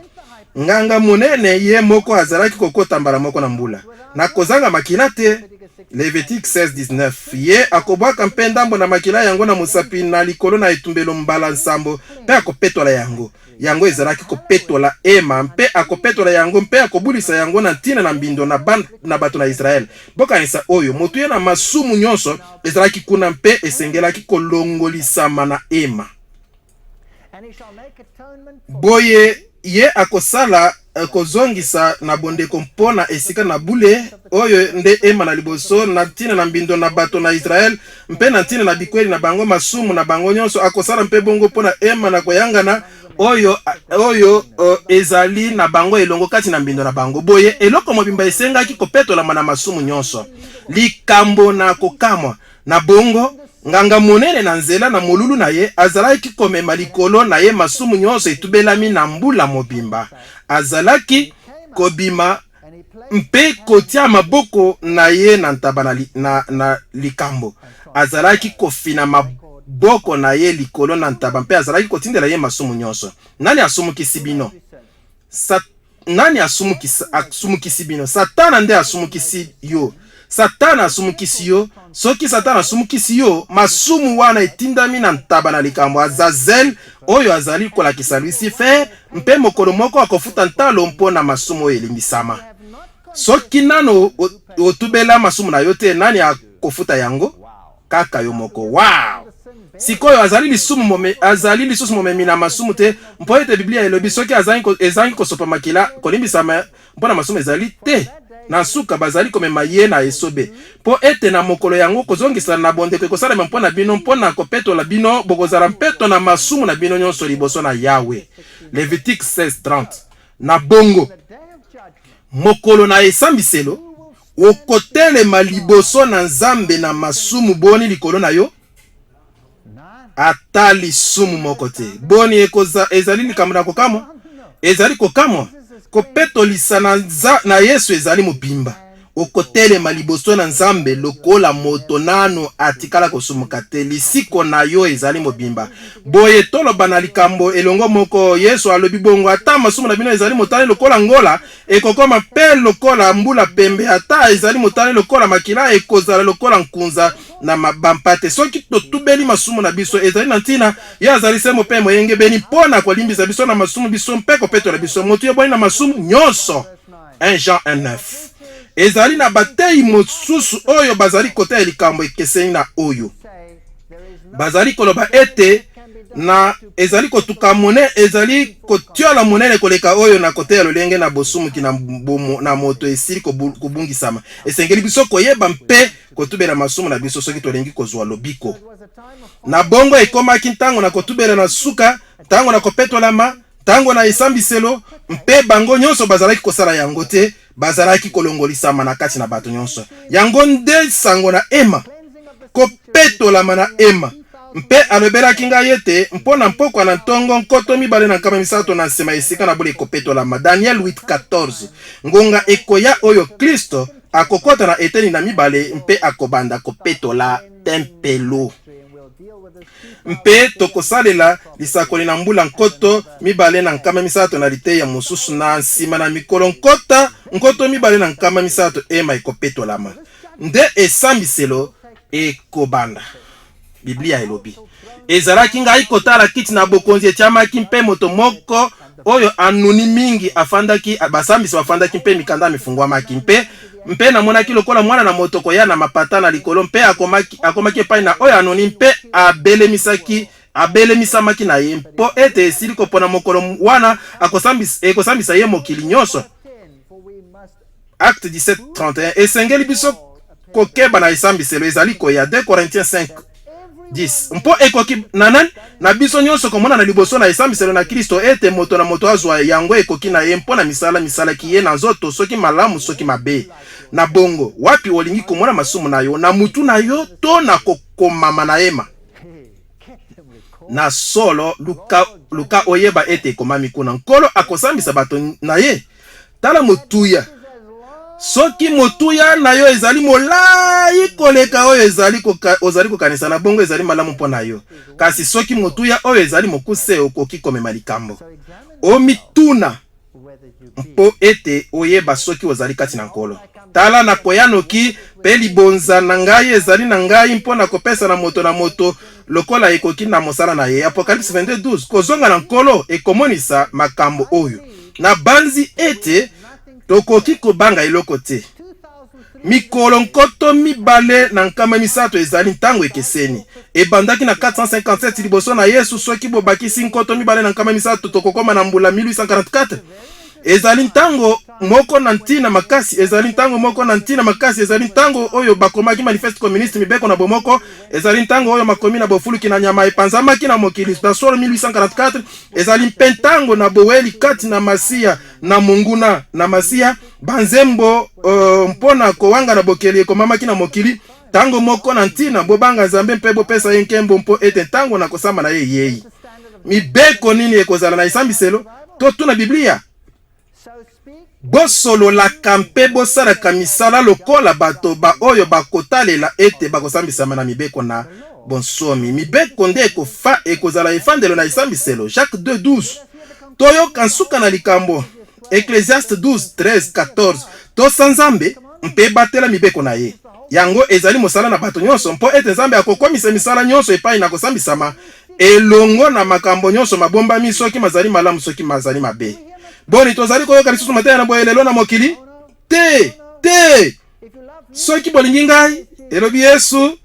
Nganga monene ye moko azalaki kokota mbala moko na mbula, na kozanga makila te. Levitique 16:19. Ye akobwaka mpe ndambo na makila yango na mosapi na likolo na etumbelo mbala nsambo, mpe akopetola yango. Yango ezalaki kopetola hema, mpe akopetola yango mpe akobulisa yango na ntina na mbindo na, ban, na bato na Israele. Bokanisa oyo, motuya na masumu nyonso ezalaki kuna mpe esengelaki kolongolisama na hema. Boye ye akosala eh, kozongisa na bondeko mpo na esika na bule oyo nde ema na liboso na ntina na mbindo na bato na Israele mpe na ntina na bikweli na bango masumu na bango nyonso. Akosala mpe bongo mpo na ema na koyangana oyo, oyo uh, ezali na bango elongo kati na mbindo na bango. Boye eloko mobimba esengaki kopetolama na masumu nyonso. Likambo na kokamwa! Na bongo, nganga monene na nzela na molulu na ye azalaki komema likolo na ye masumu nyonso etubelami na mbula mobimba. Azalaki kobima mpe kotia maboko na ye na ntaba na, na, na likambo. Azalaki kofina maboko na ye likolo na ntaba mpe azalaki kotindela ye masumu nyonso. Nani asumukisi bino? Sa Nani asumukisa, asumukisi bino? Satana nde asumukisi yo. Satana asumukisi yo. Soki Satana asumukisi yo, masumu wana etindami na ntaba na likambo Azazel, oyo azali kolakisa Lucifer, mpe mokolo moko akofuta ntalo mpo na masumu oyo elimbisama. Soki nano otubela masumu na yo te, nani akofuta yango? Kaka yo moko. Wow! Sikoyo azali lisumu mome, azali lisusu momemi na masumu te, mpo ete Biblia elobi soki azangi, ezangi kosopa makila, kolimbisama mpo na masumu ezali te. Na nsuka bazali komema ye na esobe, mpo ete na mokolo yango kozongisa na bondeko ekosalema mpo na bino, mpo na kopetola bino, bokozala mpeto na masumu na bino nyonso liboso na Yawe. Levitique 16:30. Na bongo mokolo na esambiselo Okotelema liboso na Nzambe na masumu boni likolo na yo? Ata lisumu moko te. Boni ekoza, ezali likambo na kokamwa? Ezali kokamwa. Kopetolisa na, na Yesu ezali mobimba. Okotelema liboso na Nzambe lokola moto nanu atikala kosumuka te. Lisiko na yo ezali mobimba. Boye toloba na likambo elongo moko. Yesu alobi bongo, ata masumu na bino ezali motane lokola ngola, Ekokoma mpe lokola mbula pembe, ata ezali motane lokola makila, ekozala lokola nkunza na bampate. Soki totubeli masumu na biso, ezali na ntina. Ye azali sembo mpe moyengebeni mpo na kolimbisa biso na masumu biso mpe kopetola biso moto ebwani na masumu nyonso. 1 Jean 1:9. Ezali na bateyi mosusu oyo bazali koteya likambo ekeseni na oyo. Bazali koloba ete na ezali kotuka mone ezali kotiola monene koleka oyo na koteya lolenge na bosumuki na, bomo, na moto esili kobungisama. Esengeli biso koyeba mpe kotubela masumu na biso soki tolingi kozwa lobiko. Na bongo ekomaki ntango na kotubela na suka, ntango na kopetolama, ntango na esambiselo, mpe bango nyonso bazalaki kosala yango te, bazalaki kolongolisama na kati na bato nyonso. Yango nde sango na ema, kopetolama na ema. Mpe alobelaki ngai ete mpo na mpokwa na ntongo 2300 na nsima esika na bule ekopetolama. Daniel 8:14. Ngonga ekoya oyo Klisto akokota na eteni na mibale mpe akobanda kopetola tempelo. Mpe tokosalela lisakoli na mbula 2300 na liteya mosusu na nsima na mikolo nkota 2300 ema ekopetolama nde esambiselo ekobanda. Biblia elobi, Ezalaki ngai kotala kiti na bokonzi etiamaki mpe moto moko oyo anuni mingi afandaki, basambisi bafandaki mpe mikanda mifungwamaki, mpe mpe namonaki lokola mwana na moto koya na mapata na likolo, mpe akomaki, akomaki epai na oyo anuni mpe abelemisaki. Abelemisamaki na ye mpo ete esili kopona mokolo wana ekosambisa ye mokili nyonso. Acte 17:31 Esengeli biso kokeba na esambiselo ezali koya. 2 Corinthiens 5:10 Mpo ekoki na nani na biso nyonso komonana liboso na esambiselo na Klisto, ete moto na moto azwa yango ekoki na ye mpo na misala misalaki ye na nzoto, soki malamu soki mabe. Na bongo, wapi olingi komona masumu na yo, na mutu na yo to na kokomama na hema? Na solo, luka, luka oyeba ete ekomami kuna. Nkolo akosambisa bato na ye. Tala motuya. Soki motuya na yo ezali molai koleka oyo ezali koka, ozali kokanisa, na bongo ezali malamu mpo na yo. Kasi soki motuya oyo ezali mokuse, okoki komema likambo. Omituna mpo ete oyeba soki ozali kati na Nkolo. Tala, nakoya noki, mpe libonza na ngai ezali na ngai mpo na kopesa na moto na moto lokola ekoki na mosala na ye. Apocalypse 22:12. Kozonga na Nkolo ekomonisa makambo oyo. Nabanzi ete tokoki kobanga eloko te. Mikolo 2300 ezali ntango ekeseni. Ebandaki na 457 liboso na Yesu. Soki bobakisi 2300, tokokoma na mbula 1844. Ezali ntango moko na ntina makasi. Ezali ntango moko na ntina makasi. Ezali ntango oyo bakomaki Manifeste communiste, mibeko na bomoko. Ezali ntango oyo makomi na bofuluki na nyama epanzamaki na mokili na solo 1844. Ezali mpe ntango na boweli kati na Masiya na monguna na Masiya. Banzembo mpo na kowangana bokeli ekomamaki na mokili. Ntango moko na ntina, bobanga Nzambe mpe bopesa ye nkembo, mpo ete ntango na kosamba na ye eyei. Mibeko nini ekozala na esambiselo? Totuna Biblia. Bosololaka mpe bosalaka misala lokola bato baoyo bakotalela ete bakosambisama na mibeko na bonsomi. Mibeko nde ekofa, ekozala efandelo na esambiselo. Jacques 2:12. Toyoka nsuka na likambo. Ecclesiaste 12:13, 14. Tosa Nzambe mpe batela mibeko na ye. Yango ezali mosala na bato nyonso, mpo ete Nzambe akokomisa misala nyonso epai na kosambisama, elongo na makambo nyonso mabombami, soki mazali malamu soki mazali mabe. Boni, tozali koyoka lisusu mateya na boye lelo na mokili? Te, te! Soki bolingi ngai, elobi Yesu,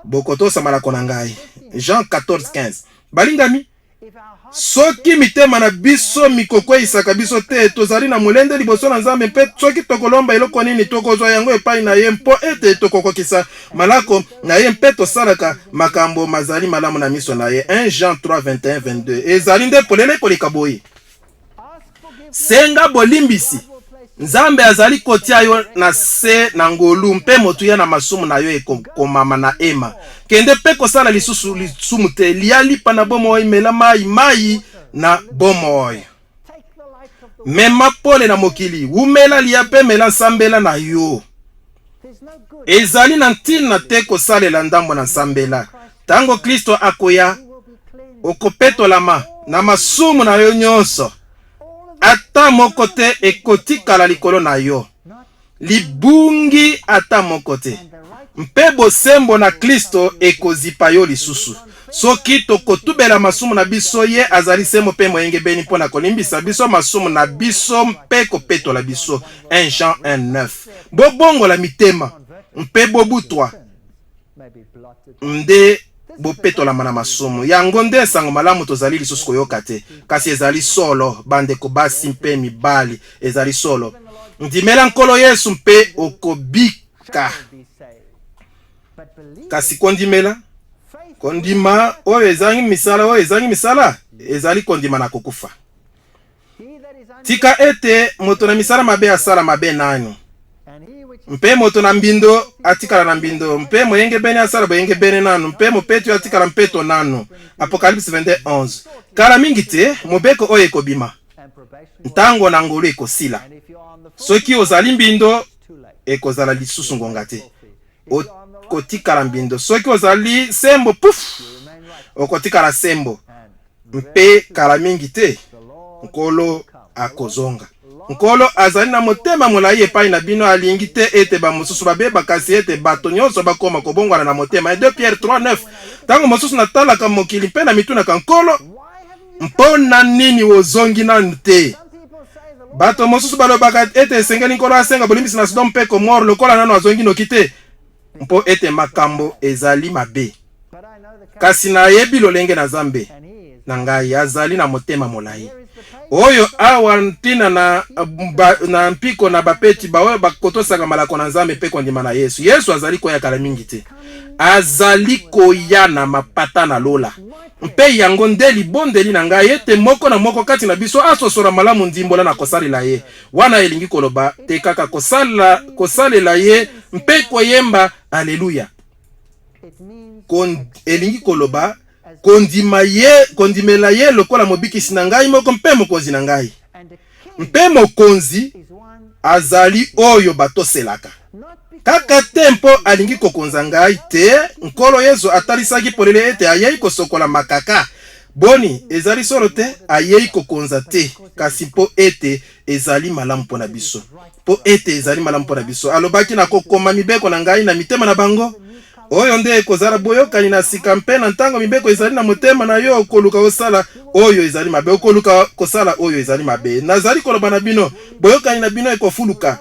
bokotosa malako na ngai. Jean 14:15. Balingami, Soki mitema na biso mikokweisaka biso te, tozali na molende liboso na Nzambe, mpe soki tokolomba eloko nini, tokozwa yango epai na ye, mpo ete tokokokisa malako na ye mpe tosalaka makambo mazali malamu na miso na ye. 1 Jean 3, 21, 22. Ezali nde polele koleka boye? Senga bolimbisi. Nzambe azali kotia yo na se na ngolu, mpe motuya na masumu na yo ekokomama na ema. Kende mpe kosala lisusu lisumu te. Lia lipa na bomoi, mela mai, mai na bomoi. Mema pole na mokili, wumela, lia mpe mela nsambela na yo. Ezali na ntina te kosalela ndambo na nsambela. Ntango Klisto akoya, okopetolama na masumu na yo nyonso. Ata moko te ekotikala likolo na yo, libungi ata moko te, mpe bosembo na Klisto ekozipa yo lisusu. Soki tokotubela masumu na biso, ye azali sembo mpe moyengebeni mpo na kolimbisa biso masumu na biso mpe kopetola biso. 1 Jean 1:9. Bobongola mitema mpe bobutwa nde bopetolama na masumu. Yango nde nsango malamu tozali lisusu koyoka te, kasi ezali solo, bandeko basi mpe mibali, ezali solo. Ndimela Nkolo Yesu mpe okobika. Kasi kondimela, kondima oyo ezangi misala, oyo ezangi misala ezali kondima na kokufa. Tika ete moto na misala mabe asala mabe nanu, mpe moto na mbindo atikala na mbindo, mpe moyengebene asala boyengebene nanu, mpe mopeto atikala mpeto nanu. Apocalypse 22:11. Kala mingi te, mobeko oyo ekobima, ntango na ngolu ekosila. Soki ozali mbindo, ekozala lisusu ngonga te. Okotikala mbindo. Soki ozali sembo, puf, okotikala sembo. Mpe kala mingi te, Nkolo akozonga. Nkolo azali na motema molai epai na bino, alingi te ete bamosusu babeba, kasi ete bato nyonso bakoma kobongwana na motema. 2 Pierre 3:9. Ntango mosusu natalaka mokili mpe namitunaka, Nkolo, mpo na nini ozongi nanu te? Bato mosusu balobaka ete esengeli Nkolo asenga bolimbisi na Sodome mpe Gomore lokola nanu azongi noki te, mpo ete makambo ezali mabe. Kasi nayebi lolenge na Nzambe na ngai, azali na motema molai. Oyo awa ntina na, ba, na mpiko na bapeti baoyo bakotosaka malako na Nzambe mpe kondima na Yesu. Yesu azali koya kala mingi te, azali koya na mapata na lola. Mpe yango nde libondeli na ngai ete moko na moko kati na biso asosola malamu ndimbola na kosalela ye. Wana elingi koloba te kaka kosala, kosalela ye mpe koyemba aleluya. Kon, elingi koloba kondima ye, kondimela ye lokola mobikisi na ngai moko mpe mokonzi na ngai. Mpe mokonzi azali oyo batoselaka. Kaka te mpo alingi kokonza ngai te, Nkolo Yesu atalisaki polele ete ayei kosokola makaka. Boni, ezali solo te? Ayei kokonza te, kasi mpo ete ezali malamu mpo na biso. Mpo ete ezali malamu mpo na biso. Alobaki, Nakokoma mibeko na ngai na mitema na bango. Oyo nde ekozala boyokani na sika, mpe na ntango mibeko ezali na motema na yo, okoluka kosala oyo ezali mabe, okoluka kosala oyo ezali mabe. Nazali koloba na bino, boyokani na bino ekofuluka.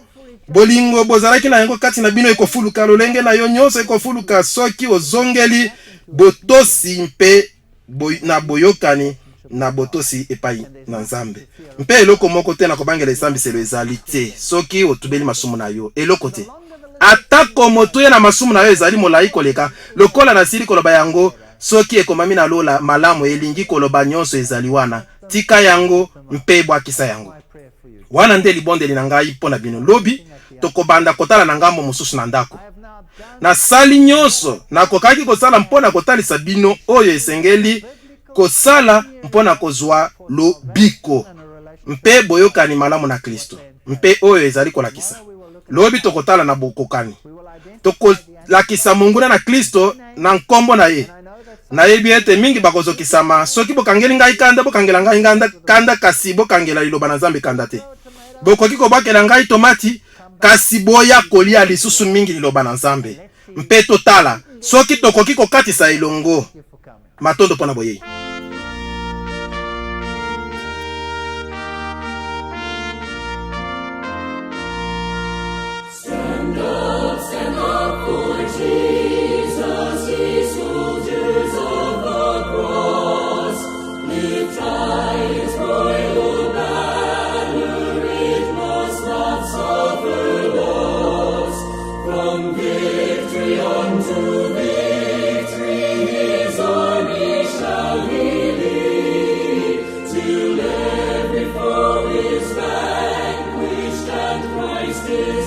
Bolingo bozalaki na yango kati na bino ekofuluka, lolenge na yo nyonso ekofuluka soki ozongeli botosi mpe boy, na boyokani na botosi epai na Nzambe. Mpe eloko moko te na kobangela esambiselo ezali te soki otubeli masumu na yo, eloko te. Atako motuya na masumu na yo ezali molai koleka, lokola nasili koloba yango, soki ekomami na lola, malamu, elingi koloba nyonso ezali wana. Tika yango mpe bwakisa yango. Wana nde libondeli na ngai mpo na bino. Lobi, tokobanda kotala na ngambo mosusu na ndako. Nasali nyonso nakokaki kosala mpo na kotalisa bino oyo esengeli kosala mpo na kozwa lobiko mpe boyokani malamu na Klisto, mpe oyo ezali kolakisa. Lobi tokotala na bokokani. Tokolakisa monguna na Klisto na nkombo na ye. Nayebi ete mingi bakozokisama soki bokangeli ngai kanda, bokangela ngai nganda kanda, kasi bokangela liloba na Nzambe kanda te. Bokoki kobwakela ngai tomati, kasi boya kolia lisusu mingi liloba na Nzambe. Mpe totala soki tokoki kokatisa elongo. Matondo mpo na boyei. Stand up, stand up for Jesus, ye soldiers of the cross. Lift high his royal banner, it must not suffer loss. From victory unto victory, his army shall he lead, till every foe is vanquished and Christ is.